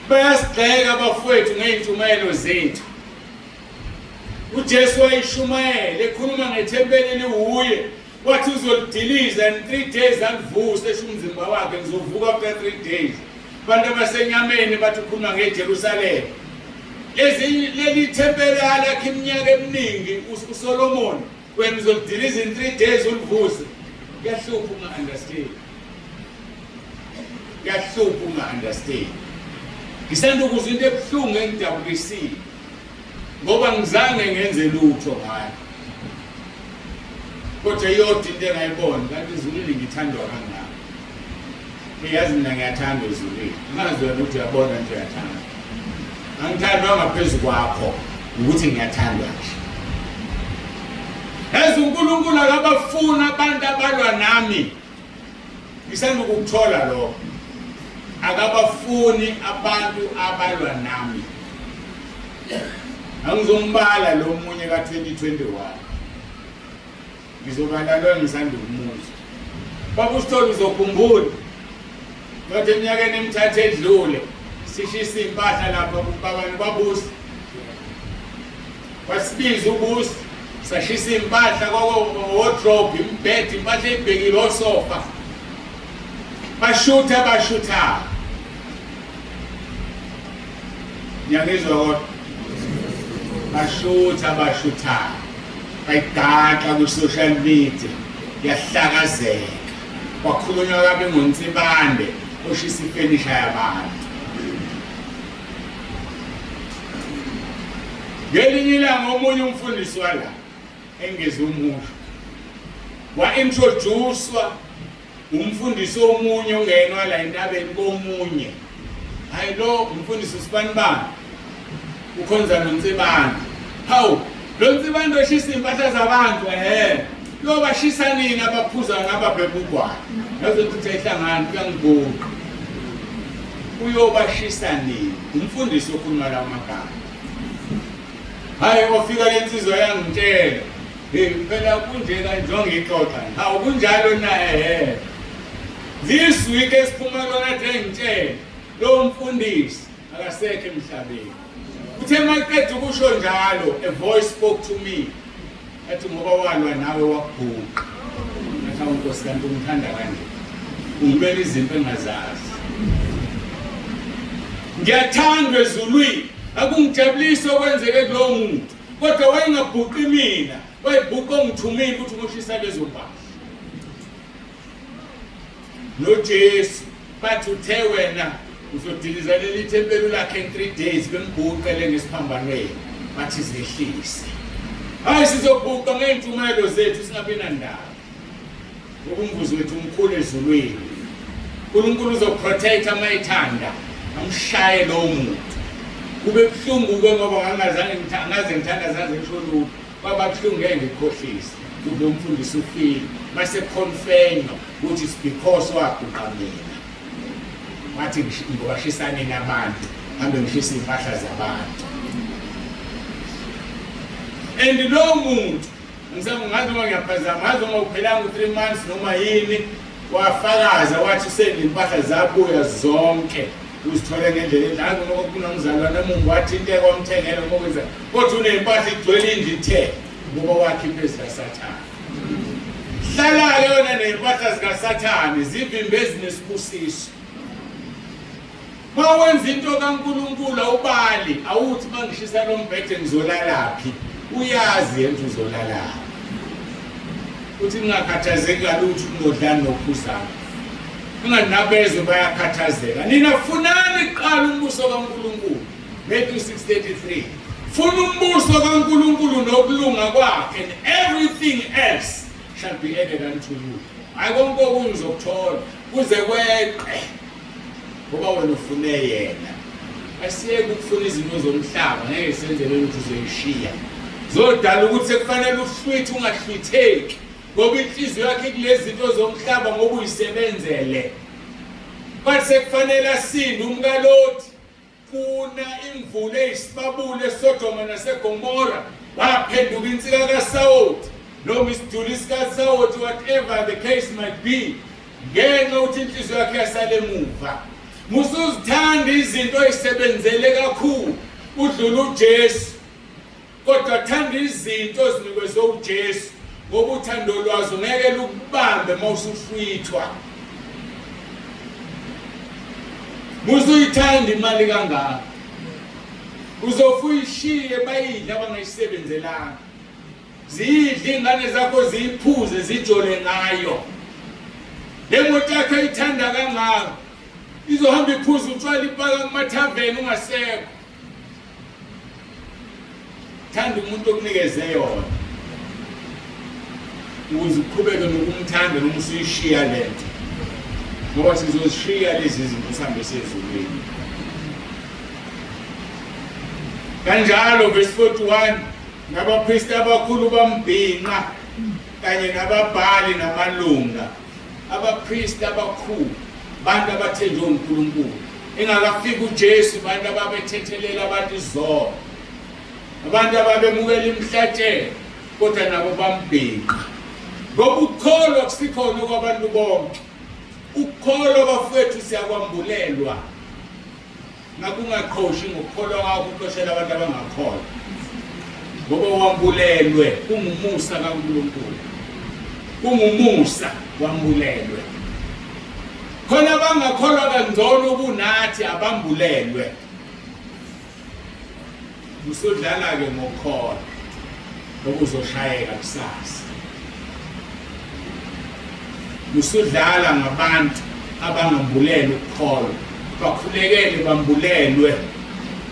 Bayasigxeka abafowethu ngey'ntshumayelo zethu. UJesu wayishumayela ekhuluma ngethempeli liwuye wathi uzolidiliza in 3 days alivuse esho umzimba wakhe ngizovuka after 3 days. Abantu abasenyameni bathi ukhuluma ngeJerusalema. Lezi leli thempeli alakhe iminyaka eminingi uSolomon wena uzolidiliza in 3 days ulivuse. Kuyahlupha unga-understand. Kuyahlupha unga-understand. Ngisanda ukuzwa into ebuhlungu engidabukisile ngoba ngizange ngenze lutho ngayo. Kodwa iyodwa into engayibona kanti ezulwini ngithandwa kangaka. Ngiyazi mina ngiyathandwa ezulwini. Angazi wena ukuthi uyabona nje uyathandwa. Angithandwa ngaphezu kwakho ukuthi ngiyathandwa nje. Yazi uNkulunkulu akabafuni abantu abalwa nami. Ngisanda ukukuthola lokho. Akabafuni abantu abalwa nami. Angizombala lo munye ka-2021. Ngizobala lo engisanda ukumuzwa. Baba uSithole uzokhumbula. Kodwa eminyakeni emithathu edlule sishisa impahla lapha kubabani kwabusi. Wasibiza ubusi sashisa impahla kwako-wardrobe, imibhede, impahla eyibhekile osofa. Bashutha bashutha. Ngiyangizwa kodwa. Bashutha abashuthayo, bayigaxa kwi-social media, yahlakazeka. Kwakhulunywa kabi ngoNsibande oshisa ifenisha yabantu. Ngelinye ilanga omunye umfundisi wala engeze umusho wa-introducwa umfundisi omunye ongenwa la entabeni komunye. Hayi, lo umfundisi usibanibani ukhonza noNsibande. Hawu, lo Nsibande oshisa iy'mpahla zabantu, ehe, lo bashisa nini abaphuza ngababhema ugwayi? Yazi ukuthi ayihlangani, kuyangibhuqa. Uyobashisa nini? Umfundisi okhuluma lawo magama. Hayi, wafika le nsizwa yangitshela, hey, phela kunje kanje ngixoxa. Hawu, kunjalo na? Ehe. This week esiphuma kona de ngitshela lo mfundisi akasekho emhlabeni. Uthe maqeda ukusho njalo, a voice spoke to me. Athi ngoba walwa nawe wakubhuqa. Ngathi awu Nkosi, kanti ungithanda kanje. Ungilwela izinto engazazi. Ngiyathandwa ezulwini. Akungijabulisi okwenzeke kulowo muntu. Kodwa wayengabhuqi mina, wayebhuqa ongithumile ukuthi ngoshisa lezo mpahla. NoJesu bathi uthe wena uzodiliza leli thempeli lakhe in 3 days, bembhuqele ngesiphambanweni, bathi zehlise. Hayi, sizobhuqa ngey'ntshumayelo zethu singabi nandaba. Ngoba umvuzo wethu umkhulu ezulwini. uNkulunkulu uzoprotect uma ethanda, amshaye lowo muntu. Kube buhlungu-ke ngoba ngangazange angaze ngithanda zanze ngisho lutho. Kwaba buhlungu, ngeke ngikhohlise. Ukuthi lo mfundisi ufile. Mase confirm ukuthi it's because wabhuqa mina. Wathi ngibashisa nini abantu, hambe ngishisa iy'mpahla zabantu. And lo muntu ngisengazi noma ngiyaphazama, ngazi noma uphelanga u-3 months noma yini, wafakaza wathi senempahla zabuya zonke, uzithole ngendlela enhle. Ngazi noma kunomzalwane omungu wathinteka wamthengela noma kwenza, kodwa uney'mpahla igcwele indlu ithe ngoba wakhipha ezikaSathane. Hlala-ke wena ney'mpahla zikaSathane zivimbe ezinesibusiso. Uma wenza into kaNkulunkulu awubali, awuthi uma ngishisa lo mbhede ngizolalaphi. Uyazi yena ukuthi uzolalaphi. Uthi ningakhathazeki kalutho ngodlani nophuzani. Ninganabezwe bayakhathazeka. Nina funani kuqala umbuso kaNkulunkulu. Matthew 6:33. Funa umbuso kaNkulunkulu nokulunga kwakhe, and everything else shall be added unto you. Hayi, konke okunye uzokuthola kuze kweqe ngoba wena ufune yena. Asiyeke ukufuna izinto zomhlaba, ngeke senzele ukuthi uzoyishiya. Zodala ukuthi sekufanele uhlwithe ungahlwitheki ngoba inhliziyo yakhe kulezi zinto zomhlaba ngoba uyisebenzele. Bathi sekufanele asinde umkaLoti, kuna imvula eyisibabule eSodoma naseGomora, waphenduka insika kaSawoti noma isiduli sikaSawoti, whatever the case might be, ngenxa ukuthi inhliziyo yakhe yasala emuva. Musuzithanda izinto oyisebenzele kakhulu udlula uJesu, kodwa thanda izinto ozinikezwe uJesu, ngoba uthando lwazo ngeke lukubambe uma usuhlwithwa. Musuyithanda imali kangaka, uzofa uyishiye bayidle abangayisebenzelanga, ziyidle iy'ngane zakho, ziyiphuze, zijole ngayo. Le moto yakho eyithanda kangaka izohamba iphuze utshwala ipaka kumathaveni ungasekho. Thanda umuntu okunikeze yona ukuze uqhubeke nokumthanda noma usuyishiya lento, ngoba sizozishiya lezi zinto sihambe siyezulwini. Kanjalo verse 41, nabapristi abakhulu bambhinqa kanye nababhali namalunga. Abapristi abakhulu, bantu abathenjwe uNkulunkulu engakafiki uJesu, abantu ababethethelela abantu izono, abantu ababemukela imihlatshelo, kodwa nabo bambhinqa, ngoba ukukholwa kusikhona kwabantu bonke. Ukukholwa, bafowethu, siyakwambulelwa. Ngakho ungaqhoshi ngokukholwa kwakho uqoshela abantu abangakholwa, ngoba wambulelwe. Kungumusa kaNkulunkulu, kungumusa, wambulelwe. Khona abangakholwa kangcono kunathi abambulelwe. Usudlala-ke ngokukholwa okuzoshayeka kusasa. Usudlala ngabantu abangambulelwe ukukholwa, bakhulekele bambulelwe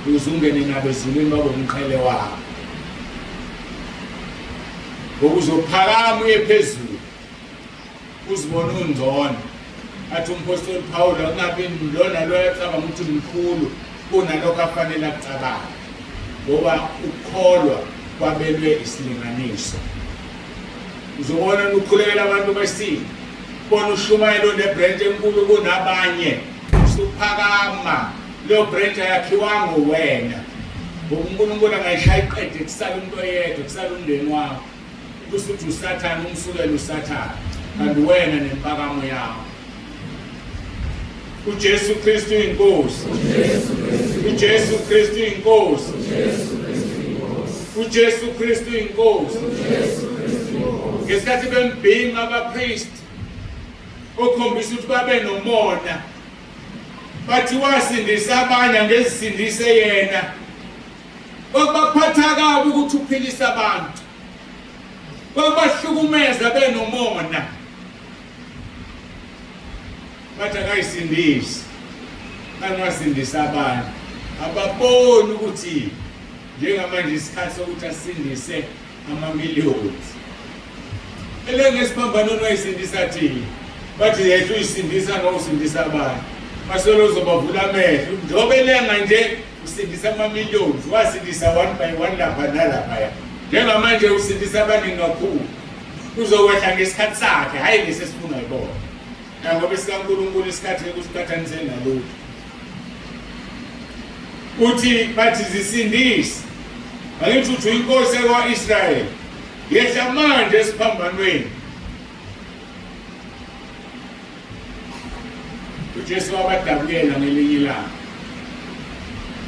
ukuze ungene nabo ezulwini babe umqhele wabo. Ngoba uzophakama uye phezulu uzibona ungcono. Athi umphostoli Paul akungabi lona loyo acabanga ukuthi mkhulu kunalokho afanele akucabange, ngoba ukukholwa kwabelwe isilinganiso. Uzobona ukhulekela abantu besile, bona ushumayelo nebranch enkulu kunabanye, usuphakama leyo branch ayakhiwanga wena, ngoba uNkulunkulu angayishaya iqede kusala umuntu oyedwa, kusala umndeni wakho, kusuthi uSathane umsukela uSathane, kanti wena nempakamo yakho. uJesu Kristu inkosi. uJesu Kristu inkosi. uJesu Kristu inkosi. Ngesikhathi bembhinqa abapriest okhombisa ukuthi babe nomona, bathi wasindisa abanye angezisindise yena. Kwakubaphatha kabi ukuthi uphilisa abantu, kwakubahlukumeza benomona, bathi akayisindisi, angasindisa abantu. Ababoni ukuthi njengamanje isikhathi sokuthi asindise ama-millions. Elengesiphambanweni wayisindisa thina, bathi yehla uyisindisa ngoba usindisa abantu, basolo uzobavula amehlo njengoba elenga nje usindisa ama-millions, wasindisa one by one lapha nalaphaya. Njengamanje usindisa abaningi kakhulu, uzokwehla ngesikhathi sakhe, hhayi lesi esifuna yibona, ngoba esikaNkulunkulu isikhathi ngeke usiqhathanise nalutho. Uthi bathi zisindise, angithi uthi uyinkosi yakwa-Israyeli, yehla manje esiphambanweni. uJesu wabadabukela ngelinye ilanga,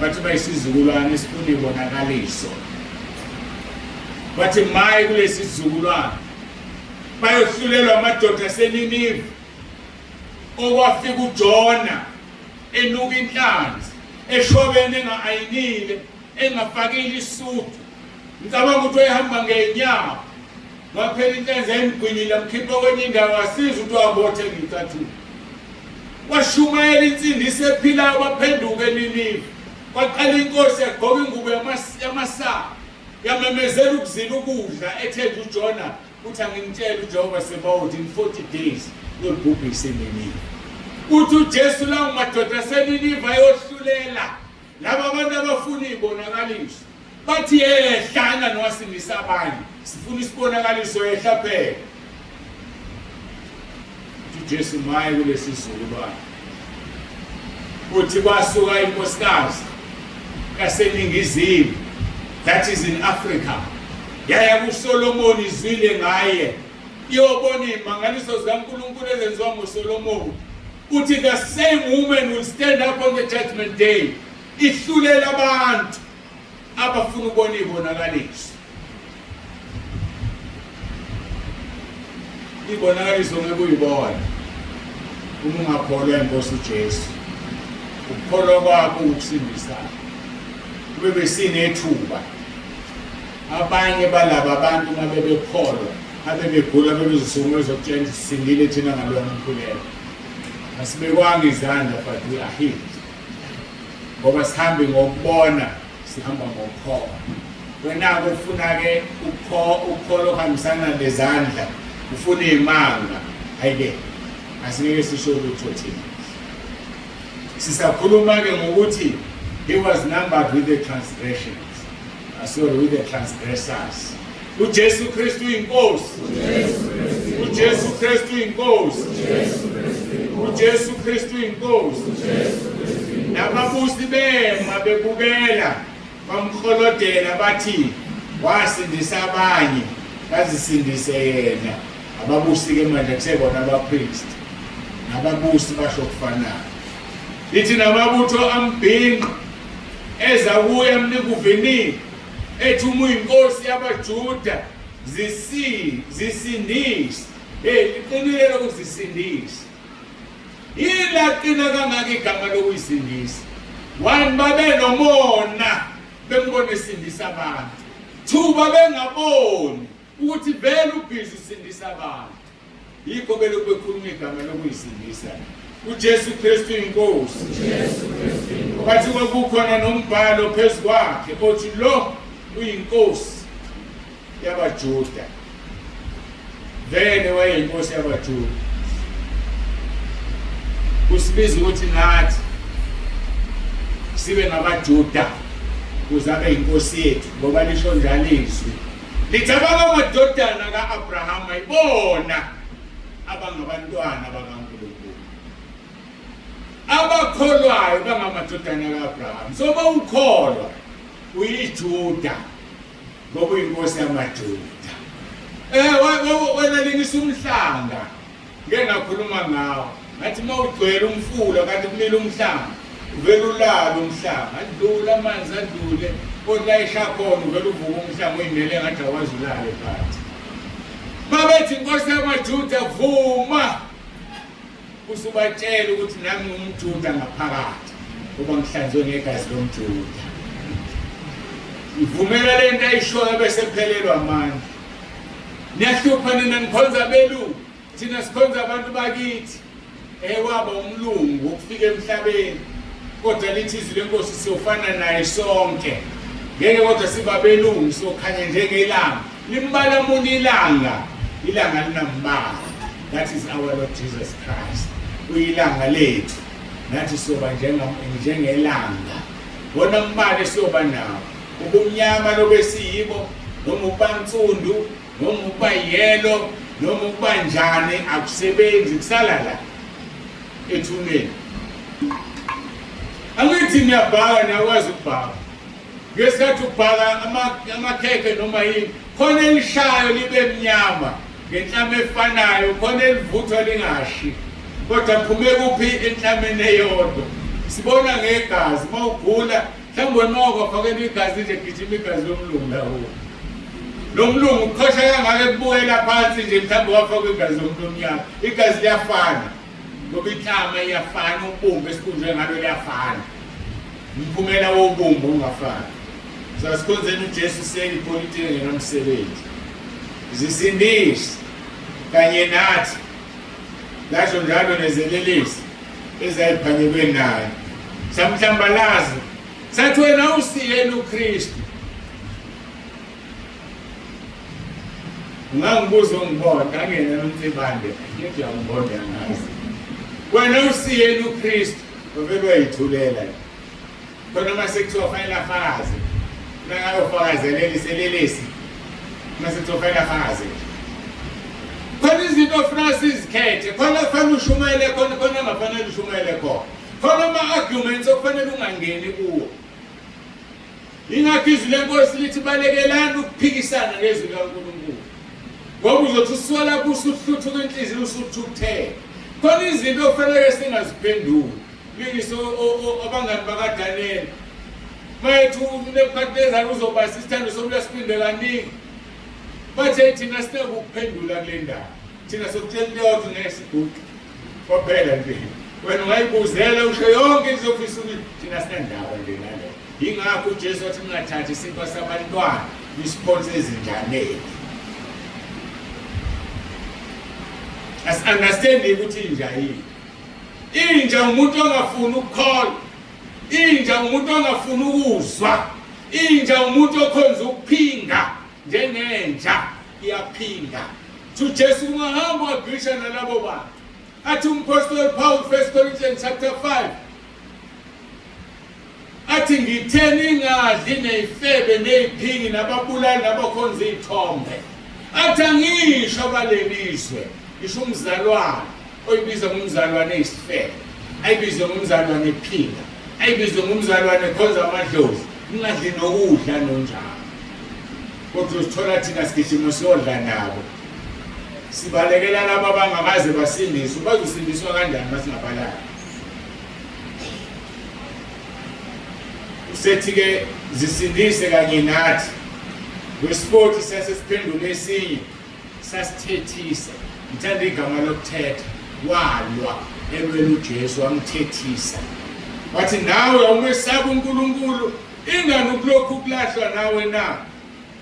bathi bayisizukulwane esifuna ibonakaliso, bathi maye kulesi sizukulwane bayohlulelwa amadoda aseNinive, okwafika uJona enuka inhlanzi, eshobene enga-ayinile, engafakile isudu. Ngicabanga ukuthi wayehamba ngey'nyawo, waphela inhlanzi yayimgwinyile, amkhipha kwenye indawo, asiza ukuthi wahamba othenga icathulo. Washumayela insindiso ephilayo, baphenduka eNinive. Kwaqala inkosi yagqoka ingubo yamasaka, yamemezela ukuzila ukudla, ethenja uJona uthi anginitshele uJehova Sebawoti in 40 days uyolibhubhisa iNinive. Uthi uJesu lawo madoda aseNinive ayohlulela laba abantu abafuna iy'bonakaliso, bathi yehla nowasindisa abanye, sifuna isibonakaliso, yehla phela. Uthi uJesu maye kulesi sizukulwane. Uthi kwasuka inkosikazi yaseningizimu, that is in Africa, yaya kuSolomoni izwile ngaye, iyobona iy'mangaliso zikaNkulunkulu ezenziwa nguSolomoni. Uthi the same woman will stand up on the judgment day, ihlulela abantu abafuna ukubona iy'bonakaliso. Ibonakaliso ngeke uyibone uma ungakholwa inkosi uJesu. Ukukholwa kwakho ukusindisa. Kube besinethuba abanye balaba abantu uma bebekholwa abebegula bebezosukuma bezokutshela ukuthi sisindile thina ngalona umkhuleko. Asibekwanga izandla but we are healed. Ngoba sihambe ngokubona, sihamba ngokukholwa. Wena-ke ufuna-ke ukukholwa okuhambisana nezandla, ufuna iy'manga, hhayi-ke asingeke sisho lutho thina. Sisakhuluma-ke ngokuthi he was numbered with the transgressions, sorry, with the transgressors. uJesu Kristu inkosi. uJesu Kristu inkosi. uJesu Kristu inkosi. Nababusi bema bebukela, bamkholodela bathi wasindisa abanye, bazisindise yena. Ababusi-ke manje kusebona abapristi nababusi basho okufanayo. Lithi namabutho ambhinqa eza kuye amnika uvinini, ethi uma uyinkosi yabaJuda zisindise. Hey, liqinile lokuzisindisa. Yini laqina kangaka igama lokuyisindisa? One, babe nomona. Bembona esindisa abantu. Thuba bengaboni ukuthi vele ubhizi usindisa abantu. Yikho belokhu bekhuluma igama lokuyisindisa. UJesu Kristu inkosi. UJesu Kristu inkosi. Bathi kwakukhona nombhalo phezu kwakhe othi lo uyinkosi yabaJuda. Vele wayeyinkosi yabaJuda. Usibiza ukuthi nathi sibe ngabaJuda kuze abe yinkosi yethu ngoba lisho njalo izwi. Lithi abangamadodana ka-Abrahama ibona abangabantwana bakaNkulunkulu. Abakholwayo bangamadodana ka-Abrahama. So uma ukholwa uyiJuda ngoba uyinkosi yamaJuda. Eh wena lingisa umhlanga. Ngeke ngakhuluma ngawo. Ngathi uma ugcwele umfula kanti kumile umhlanga, uvele ulale umhlanga, adlule amanzi adlule, kodwa la esha khona uvele uvuke umhlanga uyimele ngathi awazi ulale phansi. Babethi inkosi yamaJuda vuma usubatshela ukuthi nami ngumJuda ngaphakathi ngoba ngihlanzwe ngegazi lomJuda. Ivumela lento ayishoyo bese phelelwa amandla. Niyahlupha nina nikhonza abelungu, thina sikhonza abantu bakithi. Ewaba umlungu wokufika emhlabeni, kodwa lithi izwi lenkosi siyofana naye sonke. Ngeke kodwa sibabelungu sokhanya njengelanga. Limbala muni ilanga? Ilanga linambala. That is our Lord Jesus Christ. Uyilanga lethu. Nathi siyoba njengelanga. Wona mbala esiyoba nawo. Ubumnyama lobesiyibo noma ukuba nsundu noma ukuba yellow noma ukuba njani akusebenzi kusala la ethuneni. Angithi niyabhaka niyakwazi ukubhaka. Ngesikhathi ubhaka amakhekhe noma yini khona elishayo libe mnyama ngenhlama efanayo khona elivuthwa lingashi kodwa phume kuphi enhlameni eyodwa sibona ngegazi uma ugula Mhlawumbe wena wakwafakela igazi nje gijima igazi lomlungu la kuwo. Lo mlungu uqhosha kangaka ekubukela phansi nje mhlawumbe wafakwa igazi lomuntu omnyama. Igazi liyafana. Ngoba inhlama iyafana, ubumba esibunjwe ngalo liyafana. Umphumela wobumba ungafani. Sasikhonzeni uJesu siyeke ipolitiki engenamsebenzi. Zisindise kanye nathi. Lasho njalo nezelelesi ezayiphanyekwe naye. Samhlambalaza. Sathi wena usiyena uKristu. Ungangibuza ungibona ngangena nomcibande ngithi uyangibona uyangazi. Wena usiyena uKristu wavele wayithulela. Khona uma sekuthiwa fanele afakaze. Nakayofakazelela iselelesi. Uma sekuthiwa fanele afakaze. Khona izinto ofuna sizikhethe, khona kufanele ushumayele khona, khona ongafanele ushumayele khona. Khona ama-arguments okufanele ungangeni kuwo. Yingakho izwi lenkosi lithi balekelani ukuphikisana ngezwi likaNkulunkulu. Ngoba uzothi usuka lapho usuhluthuka inhliziyo usuthukuthele. Khona izinto okufanele singaziphenduli. Lingisa abangani bakaDaniyeli. Mayethu uNebukadinezari uzoba isithando sokuya siphinde kaningi. Bathe thina sinakukuphendula kule ndaba. Thina sokutshela into eyodwa ngeke siguqe. Kwaphela nje. Wena ungayibuzela usho yonke into ofisa ukuthi thina sinandaba nje naleyo. Yingakho uJesu wathi ningathathi isinkwa sabantwana nisiphonse ezinjaneni. As understanding ukuthi inja yini. Inja umuntu ongafuni ukukholwa. Inja umuntu ongafuni ukuzwa. Inja umuntu okhonza ukuphinga njengenja iyaphinga. Ujesu ungahamba wagrisha nalabo bantu. Athi umphostoli Paul 1 Corinthians chapter 5 athi ngithe ningadli neyifebe neyiphingi nababulali nabakhonza iy'thombe athi angisho abalelizwe ngisho umzalwane oyibiza ngomzalwane eyisifebe ayibize ngomzalwane ephinga ayibize ngomzalwane ekhonza amadlozi ningadli nokudla nonjalo kodwa usithola thina sigijima siyodla nabo sibalekela laba abangakaze basindiswe bazosindiswa kanjani masingabalali usethi-ke zisindise kanye nathi Verse 40 sase siphendule esinye sasithethisa ngithanda igama lokuthetha walwa elwela uJesu wamthethisa wathi nawe awumesaba uNkulunkulu. Ingani ukulokhu kulahlwa nawe na?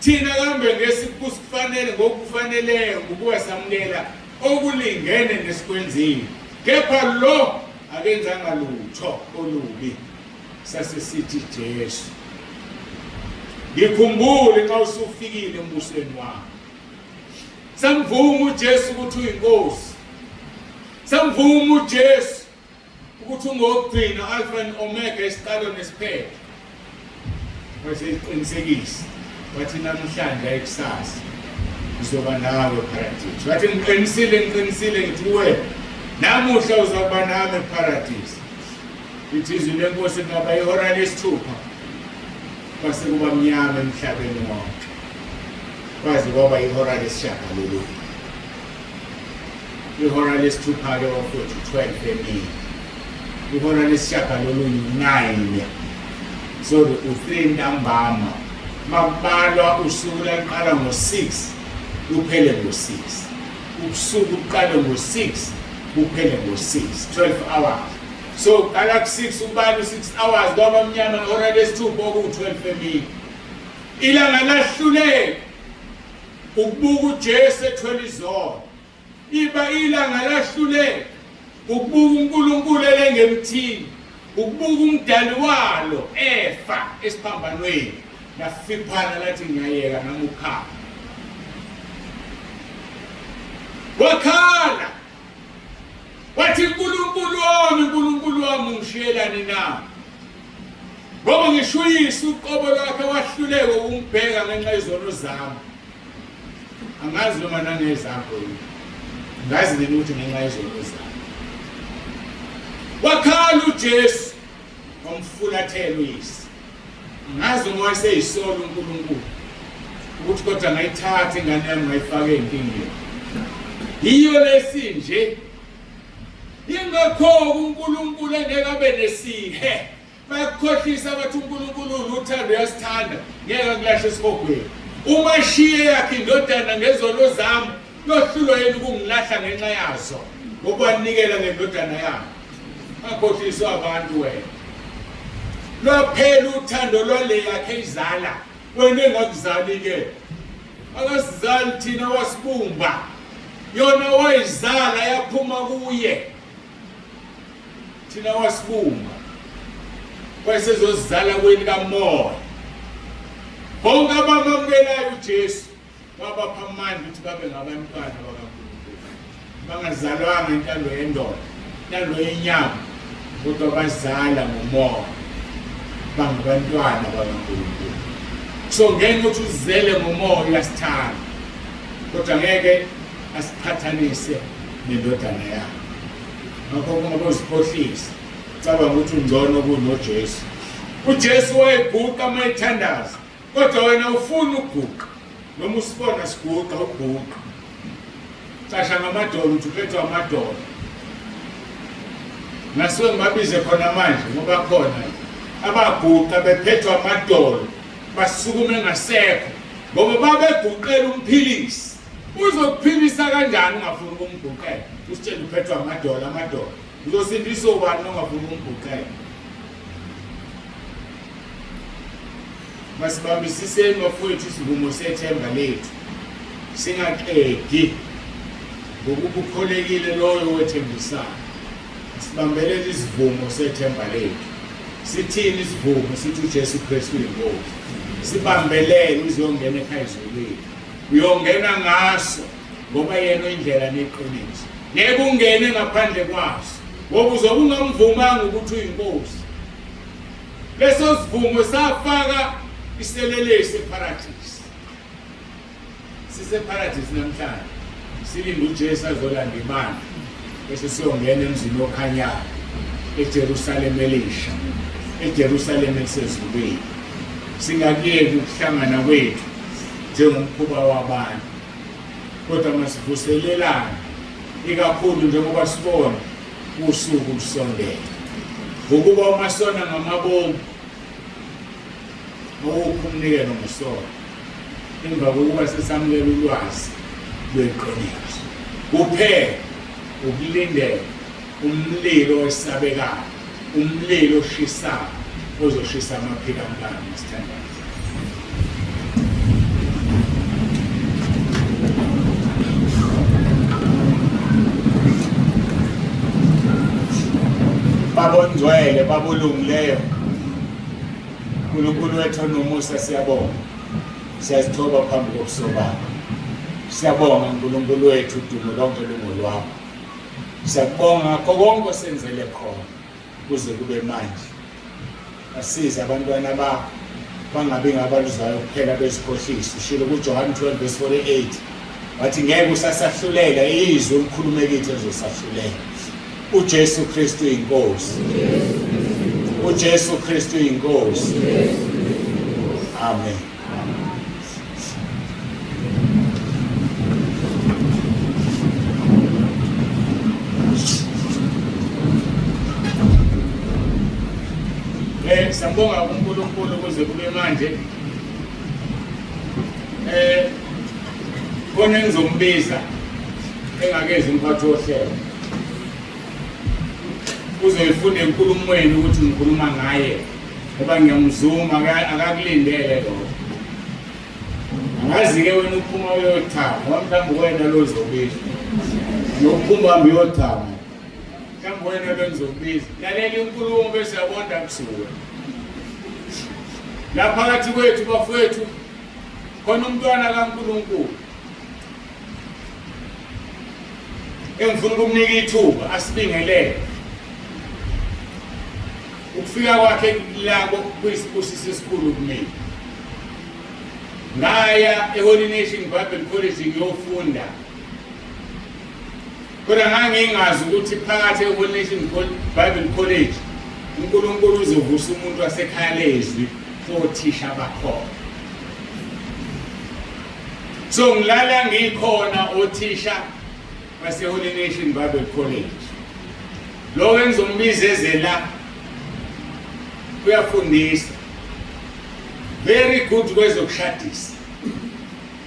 Thina kambe ngesikufanele ngokufaneleyo ngokuba samukela okulingene nesikwenzile. Kepha lo akenzanga lutho olubi. Sasesithi Jesu, ngikhumbule nxa usufikile embusweni wakho. Samvuma uJesu ukuthi uyinkosi. Samvuma uJesu ukuthi ungowokugcina, Alpha and Omega, isiqalo nesiphetho. Waseyiqinisekisa wathi namhlanje ayikusasa ngizoba nawe eparadisi. Wathi ngiqinisile, ngiqinisile ngithi kuwe namuhla uzakuba nami eparadisi. Lithi izwi lenkosi kungaba ihora lesithupha kwase kuba mnyama emhlabeni wonke kwaze kwaba ihora lesishiyagalolunye. Ihora lesithupha-ke bafowethu 12 emini, ihora lesishiyagalolunye u-9, sorry u-3 ntambama. Makubalwa usuku laqala ngo-6 luphele ngo-6, ubusuku buqale ngo-6 buphele ngo-6, 12 hours. So qala ku-6 ubale u-6 hours kwaba mnyama ngehora lesithupha okuwu-12 emini. Ilanga lahluleka ukubuka uJesu ethwele izono. Iba ilanga lahluleka ukubuka uNkulunkulu elengemthini, ukubuka umdali walo efa esiphambanweni. Lafiphala lathi ngiyayeka nami ukukhala. Wakhala wathi uNkulunkulu wami, uNkulunkulu wami ungishiyelani na? Ngoba ngisho uyise uqobo lwakhe wahluleka ukungibheka ngenxa yezono zami. Angazi noma nangezakho yini. Ngazi mina ukuthi ngenxa yezono zami. Wakhala uJesu wamfulathela uyise. Angazi noma wayeseyisola uNkulunkulu ukuthi kodwa ngayithatha ingane yami ngayifaka ey'nkingeni. Yiyo lesinje. Yingakho uNkulunkulu engeke abe nesihe. Bayakukhohlisa bathi uNkulunkulu unothando uyasithanda, ngeke akulahle esihogweni. Uma shiye yakhe indodana ngezono zami, yohlulwa yini ukungilahla ngenxa yazo, ngoba wanikela ngendodana yakhe. Bakhohliswa abantu wena. Lwaphela uthando lwale yakhe izala, wena engakuzali ke. Akasizali thina wasibumba. Yona wayizala yaphuma kuye. Thina wasibumba. Wayesezozizala kwelikamoya. Bonke abamamukelayo uJesu wabapha amandla ukuthi babe ngabantwana bakaNkulunkulu. Bangazalwanga intando yendoda, intando yenyama, kodwa bazala ngomoya. Bangabantwana bakaNkulunkulu. So ngenxa ukuthi uzele ngomoya uyasithanda. Kodwa ngeke asiqhathanise nendodana yakhe. Ngakho uma uzikhohlisa, cabanga ukuthi ungcono kunoJesu. UJesu wayeguqa uma ethandaza, kodwa wena ufuna ukuguqa. Noma usibona siguqa uguqa. Casha ngamadolo uthi uphethwe amadolo. Ngasuke ngibabize khona manje ngoba khona abaguqa bephethwe amadolo basukume ngasekho ngoba babeguqela umphilisi. Uzokuphilisa kanjani ungafuni ukumguqela? Usitshela uphethwe amadolo amadolo. Uzosindiswa ubani ongafuni ukumguqela? Masibambisiseni bafowethu isivumo sethemba lethu. Singaqedi ngokuba ukholekile loyo wethembisayo. Sibambelele isivumo sethemba lethu. Sithini isivumo? Sithi uJesu Kristu uyinkosi. Sibambelele uzongena ekhaya ezulwini. Uyongena ngaso ngoba yena uyindlela neqiniso. Ngeke ungene ngaphandle kwaso ngoba uzobe ungamvumanga ukuthi uyinkosi. Leso sivumo safaka iselelesi eparadisi. Siseparadisi namhlanje. Silinde uJesu azolanda ibandla bese siyongena emzini okhanyayo eJerusalema elisha, eJerusalema elisezulwini. Singakuyeki ukuhlangana kwethu njengomkhuba wabantu, kodwa masivuselelane ikakhulu njengoba sibona usuku lusondela. Ngokuba uma sona ngamabomu awukho umnikelo ngesono emva kokuba sesamukela ulwazi lweqiniso. Kuphela ukulindela umlilo owesabekayo, umlilo oshisayo. Ozoshisa amaphika amkami sithandazo. Baba ongcwele, Baba olungileyo, uNkulunkulu wethu onomusa, siyabonga. Siyazithoba phambi kobuso bakho. Siyabonga uNkulunkulu wethu, udumo lonke lungolwakho. Siyakubonga ngakho konke osenzele khona kuze kube manje. Asize abantwana bakho bangabi ngabaluzwayo kuphela bezikhohlisa. Ushilo kuJohane 12 verse 48 wathi ngeke usasahlulela, izwi olikhulume kithi elizosahlulela. UJesu Kristu inkosi. UJesu Kristu inkosi. Amen. Siyabonga uNkulunkulu kuze kube manje. Khona engizombiza engakezi umphathi wohlelo. Uzoyifunda enkulumweni ukuthi ngikhuluma ngaye ngoba ngiyamzuma akakulindele lokho. Angazi-ke wena uphuma uyothama ngoba mhlawumbe wena lo uzobizwa. Nokuphuma uhambe uyothama. Mhlawumbe wena lo ngizokubiza. Lalela inkulumo bese uyabonda kusuwe. La phakathi kwethu bafowethu khona umntwana kaNkulunkulu engifuna ukumnika ithuba asibingelele. Ukufika kwakhe la kuyisibusiso esikhulu kumina. Ngaya eHoly Nation Bible College ngiyofunda. Kodwa ngangingazi ukuthi phakathi eHoly Nation Bible College uNkulunkulu uzovusa umuntu wasekhaya lezwi kothisha bakhona. So ngilala ngikhona othisha base-Holy Nation Bible College. Lo engizombiza eze la uyafundisa. Very good kwezokushadisa.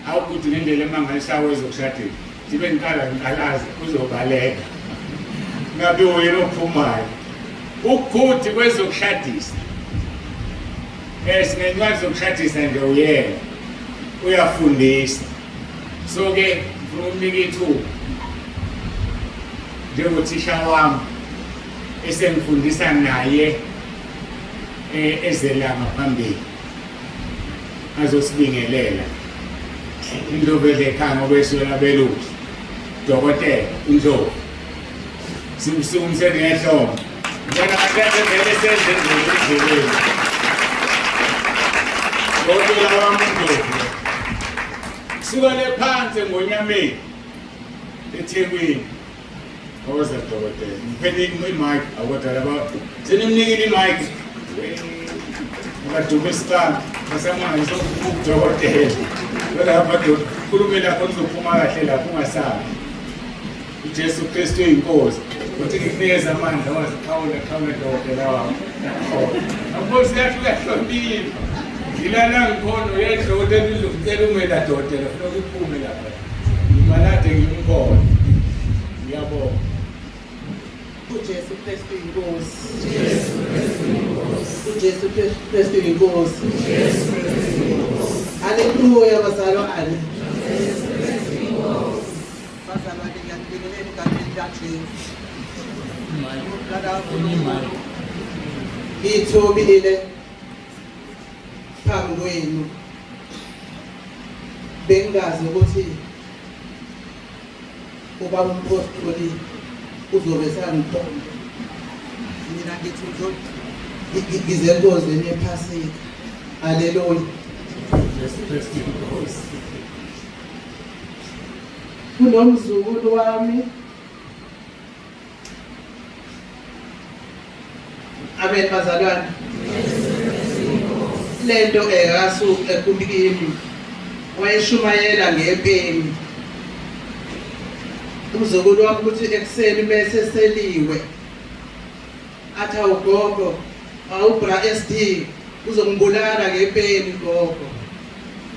Awukuthi ngendlela emangalisayo kwezokushadisa. Ngibe ngiqala ngiqalaza uzobaleka. Ngabe wena ophumayo. Ugood kwezokushadisa. Sinencwadi zokushadisa nje uyena. Uyafundisa. So ke ngifuna ukumnika ithuba njengothisha wami esengifundisa naye ezelanga phambili azosibingelela Indlovu edla ekhaya ngoba eswela abelusi. Dokotela uNdlovu simsukumiseni ngehlombe. Ngibona abantu vele senze endleleni. Dokotela wami uNdlovu suka le phansi eNgonyameni eThekwini. Woza dokotela, ngipheni i-mic akodwa laba senimnikile i-mic. Abadume isicanga basamanje sokudokotela. Kodwa madoda khulume lapho nizophuma kahle lapho ungasabi. uJesu Kristu uyinkosi. Uthi ngikunikeza amandla waziqhawula qhawula dokotela wami. Nkosi yakho uyahlonipha. Ngilala ngikhona uyena dokotela uzokucela umela dokotela funa ukuphume lapha. Ngimalade ngimkhona. Ngiyabonga. uJesu Kristu inkosi. Jesu Kristu inkosi. uJesu Kristu inkosi. Jesu Kristu inkosi. Haleluya bazalwane. Jesu Kristu inkosi. Bazalwane ngiyanibingelela egameni likaJesu. Ngithobile phambi kwenu. Bengazi ukuthi ubaba umpostoli uzobe sangikhomba. Mina ngithi ngize enkonzweni yePhasika. Haleluya. Jesu Kristu inkosi. Kunomzukulu wami Amen bazalwane. Lento ekasuka ekumkimi wayeshumayela ngepeni. Umzukulu wami ukuthi ekuseni mese seliwe athi awugogo awubra SD uzongibulala ngepeni gogo.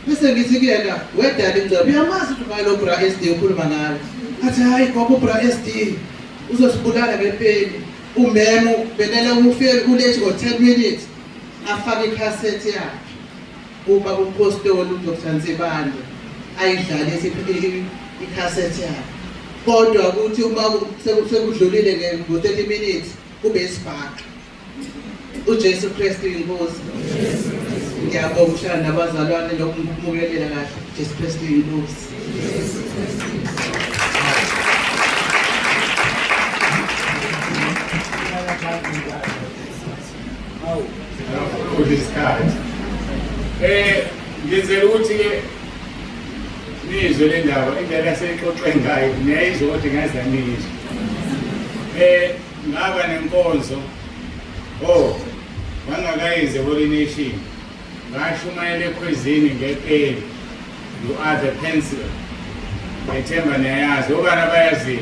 Bese ngithi kuyena wedala ingcebo uyamazi ukuthi ubani lo bra SD ukhuluma ngayo. Athi hayi gogo ubra SD uzosibulala ngepeni. Umemu benele ufike ulethi ngo 10 minutes. Afake ikhasethi yakhe ubaba umpostoli uDr Nsibande ayidlale ikhasethi yakhe. Kodwa ukuthi uma sekudlulile ngo-30 minutes kube isibhaxu. uJesu Kristu inkosi. Ngiyabonga ukuhlala nabazalwane nokumukelela kahle. Jesu Kristu inkosi. Isikhathi. Ngenzela ukuthi ke nizwe le ndaba indlela eseyixoxe ngayo niyayizwa kodwa ngaze nizwe. Ngaba nenkonzo oh wangakayenze Holy Nation ngashumayela ekhwezini ngepeni you are the pencil ngethemba niyayazi obani abayaziyo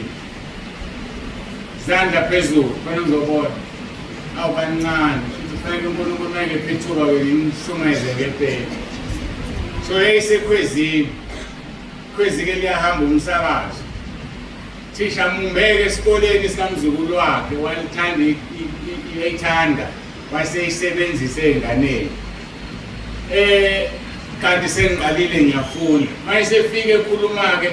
zandla phezulu khona ngizobona awu kancane futhi kufanele uNkulunkulu mayengephi ithuba ke ngimshumayeze ngepeni so yayisekhwezini khwezi-ke liyahamba umsakazo Thisha mumbeke esikoleni sikamzukulu wakhe walithanda iyayithanda waseyisebenzisa ey'nganeni kanti sengiqalile ngiyafunda mayesefika ekhuluma-ke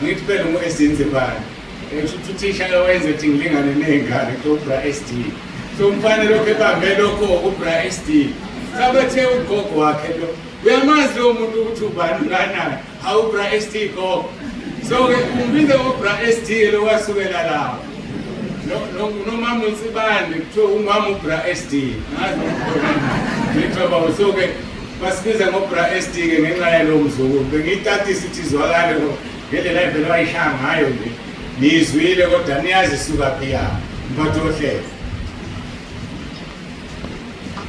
angithi phela ngu-ezinzibani kusho ukuthi uthisha ke wenze ukuthi ngilingane ney'ngane kubra S D so umfana lokhu ebambe lokho kubra S D sabethe ugogo wakhe lo uyamazi lowo muntu ukuthi ubani unganani Hawu bra ST gogo. So ke umbiza ngo bra ST lo wasukela lapho. No no nomama uNsibande kuthiwa umama ubra SD. Ngazi ukukhona. Ngithiwa baba so ke basibiza ngo bra SD ke ngenxa yalo mzukulu. Bengiyitatisa ukuthi izwakale ngendlela evele wayishaya ngayo nje. Niyizwile kodwa niyazi isuka phi ya. Mphathi wohlelo.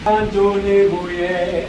Antoni kuye.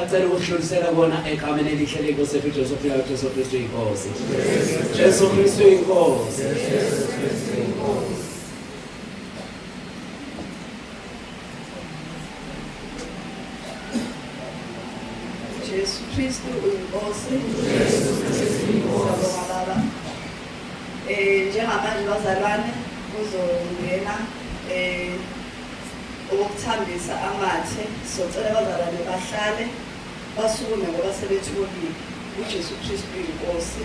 Acela ukudlulisela kona egameni elihle lenkosi yethu Jesu Kristu, Jesu Kristu inkosi. Jesu Kristu inkosi. Jesu Kristu inkosi. Jesu Kristu inkosi. Baba. Njengamanje bazalwane kuzongena Okokuthambisa amathe, socela abazalwane bahlale basukume ngoba sebetholile. UJesu Kristu inkosi.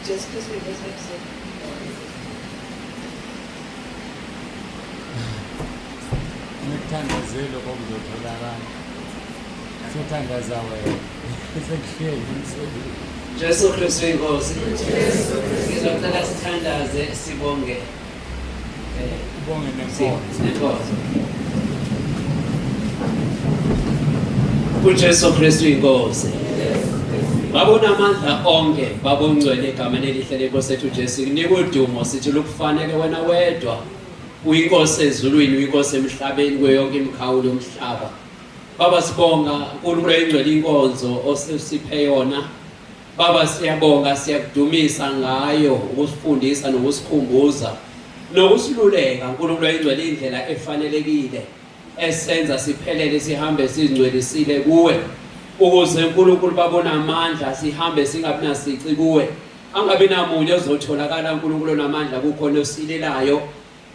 Jesu Kristu inkosi ekuseni. Ngikuthandazele kokuzotholakala. Sothandaza wena. Sekuhleli umsebenzi. Jesu Kristu inkosi. Ngizocela sithandaze sibonge. Ubonge nenkonzo. Nenkonzo. UJesu Kristu inkosi. Baba unamandla onke, Baba ongcwele egameni elihle lenkosi ethu Jesu, kunika udumo sithi lukufanele wena wedwa. Uyinkosi ezulwini, uyinkosi emhlabeni kuyo yonke imikhawulo yomhlaba. Baba sibonga uNkulunkulu oyingcwele inkonzo osiphe yona. Baba siyabonga siyakudumisa ngayo ukusifundisa nokusikhumbuza nokusiluleka uNkulunkulu oyingcwele indlela efanelekile esenza siphelele sihambe sizingcwelisile kuwe ukuze uNkulunkulu babona amandla sihambe singabi nasici kuwe angabi namunye ozotholakala uNkulunkulu onamandla kukhona osilelayo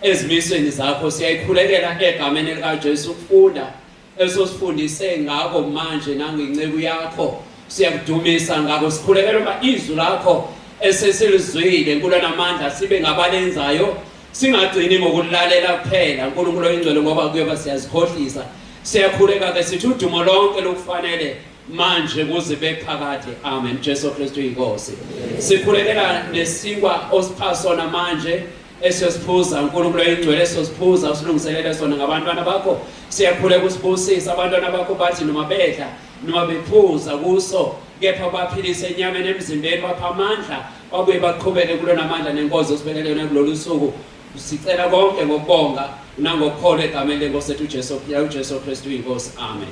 ezimisweni zakho. Siyayikhulekela egameni likaJesu ukufunda esosifundise ngakho manje nangenceku yakho, siyakudumisa ngakho. Sikhulekela uba izwi lakho esesilizwile Nkulunkulu namandla sibe ngabalenzayo, singagcini ngokulalela kuphela uNkulunkulu oyingcwele, ngoba kuyoba siyazikhohlisa. Siyakhuleka ke sithi udumo lonke lokufanele manje kuze bephakade. Amen. Jesu Kristu inkosi. Sikhulekela nesinkwa osipha sona manje esiyosiphuza uNkulunkulu oyingcwele, esiyosiphuza usilungiselele sona ngabantwana bakho. Siyakhuleka usibusise abantwana bakho, bathi noma bedla noma bephuza kuso, kepha baphilise enyameni emzimbeni, bapha amandla babuye baqhubeke kulona amandla nenkonzo osibekele yona kulolu suku. Sicela konke ngokubonga nangokukholwa egameni lenkosi ethu uJesu, uJesu Kristu inkosi. Amen.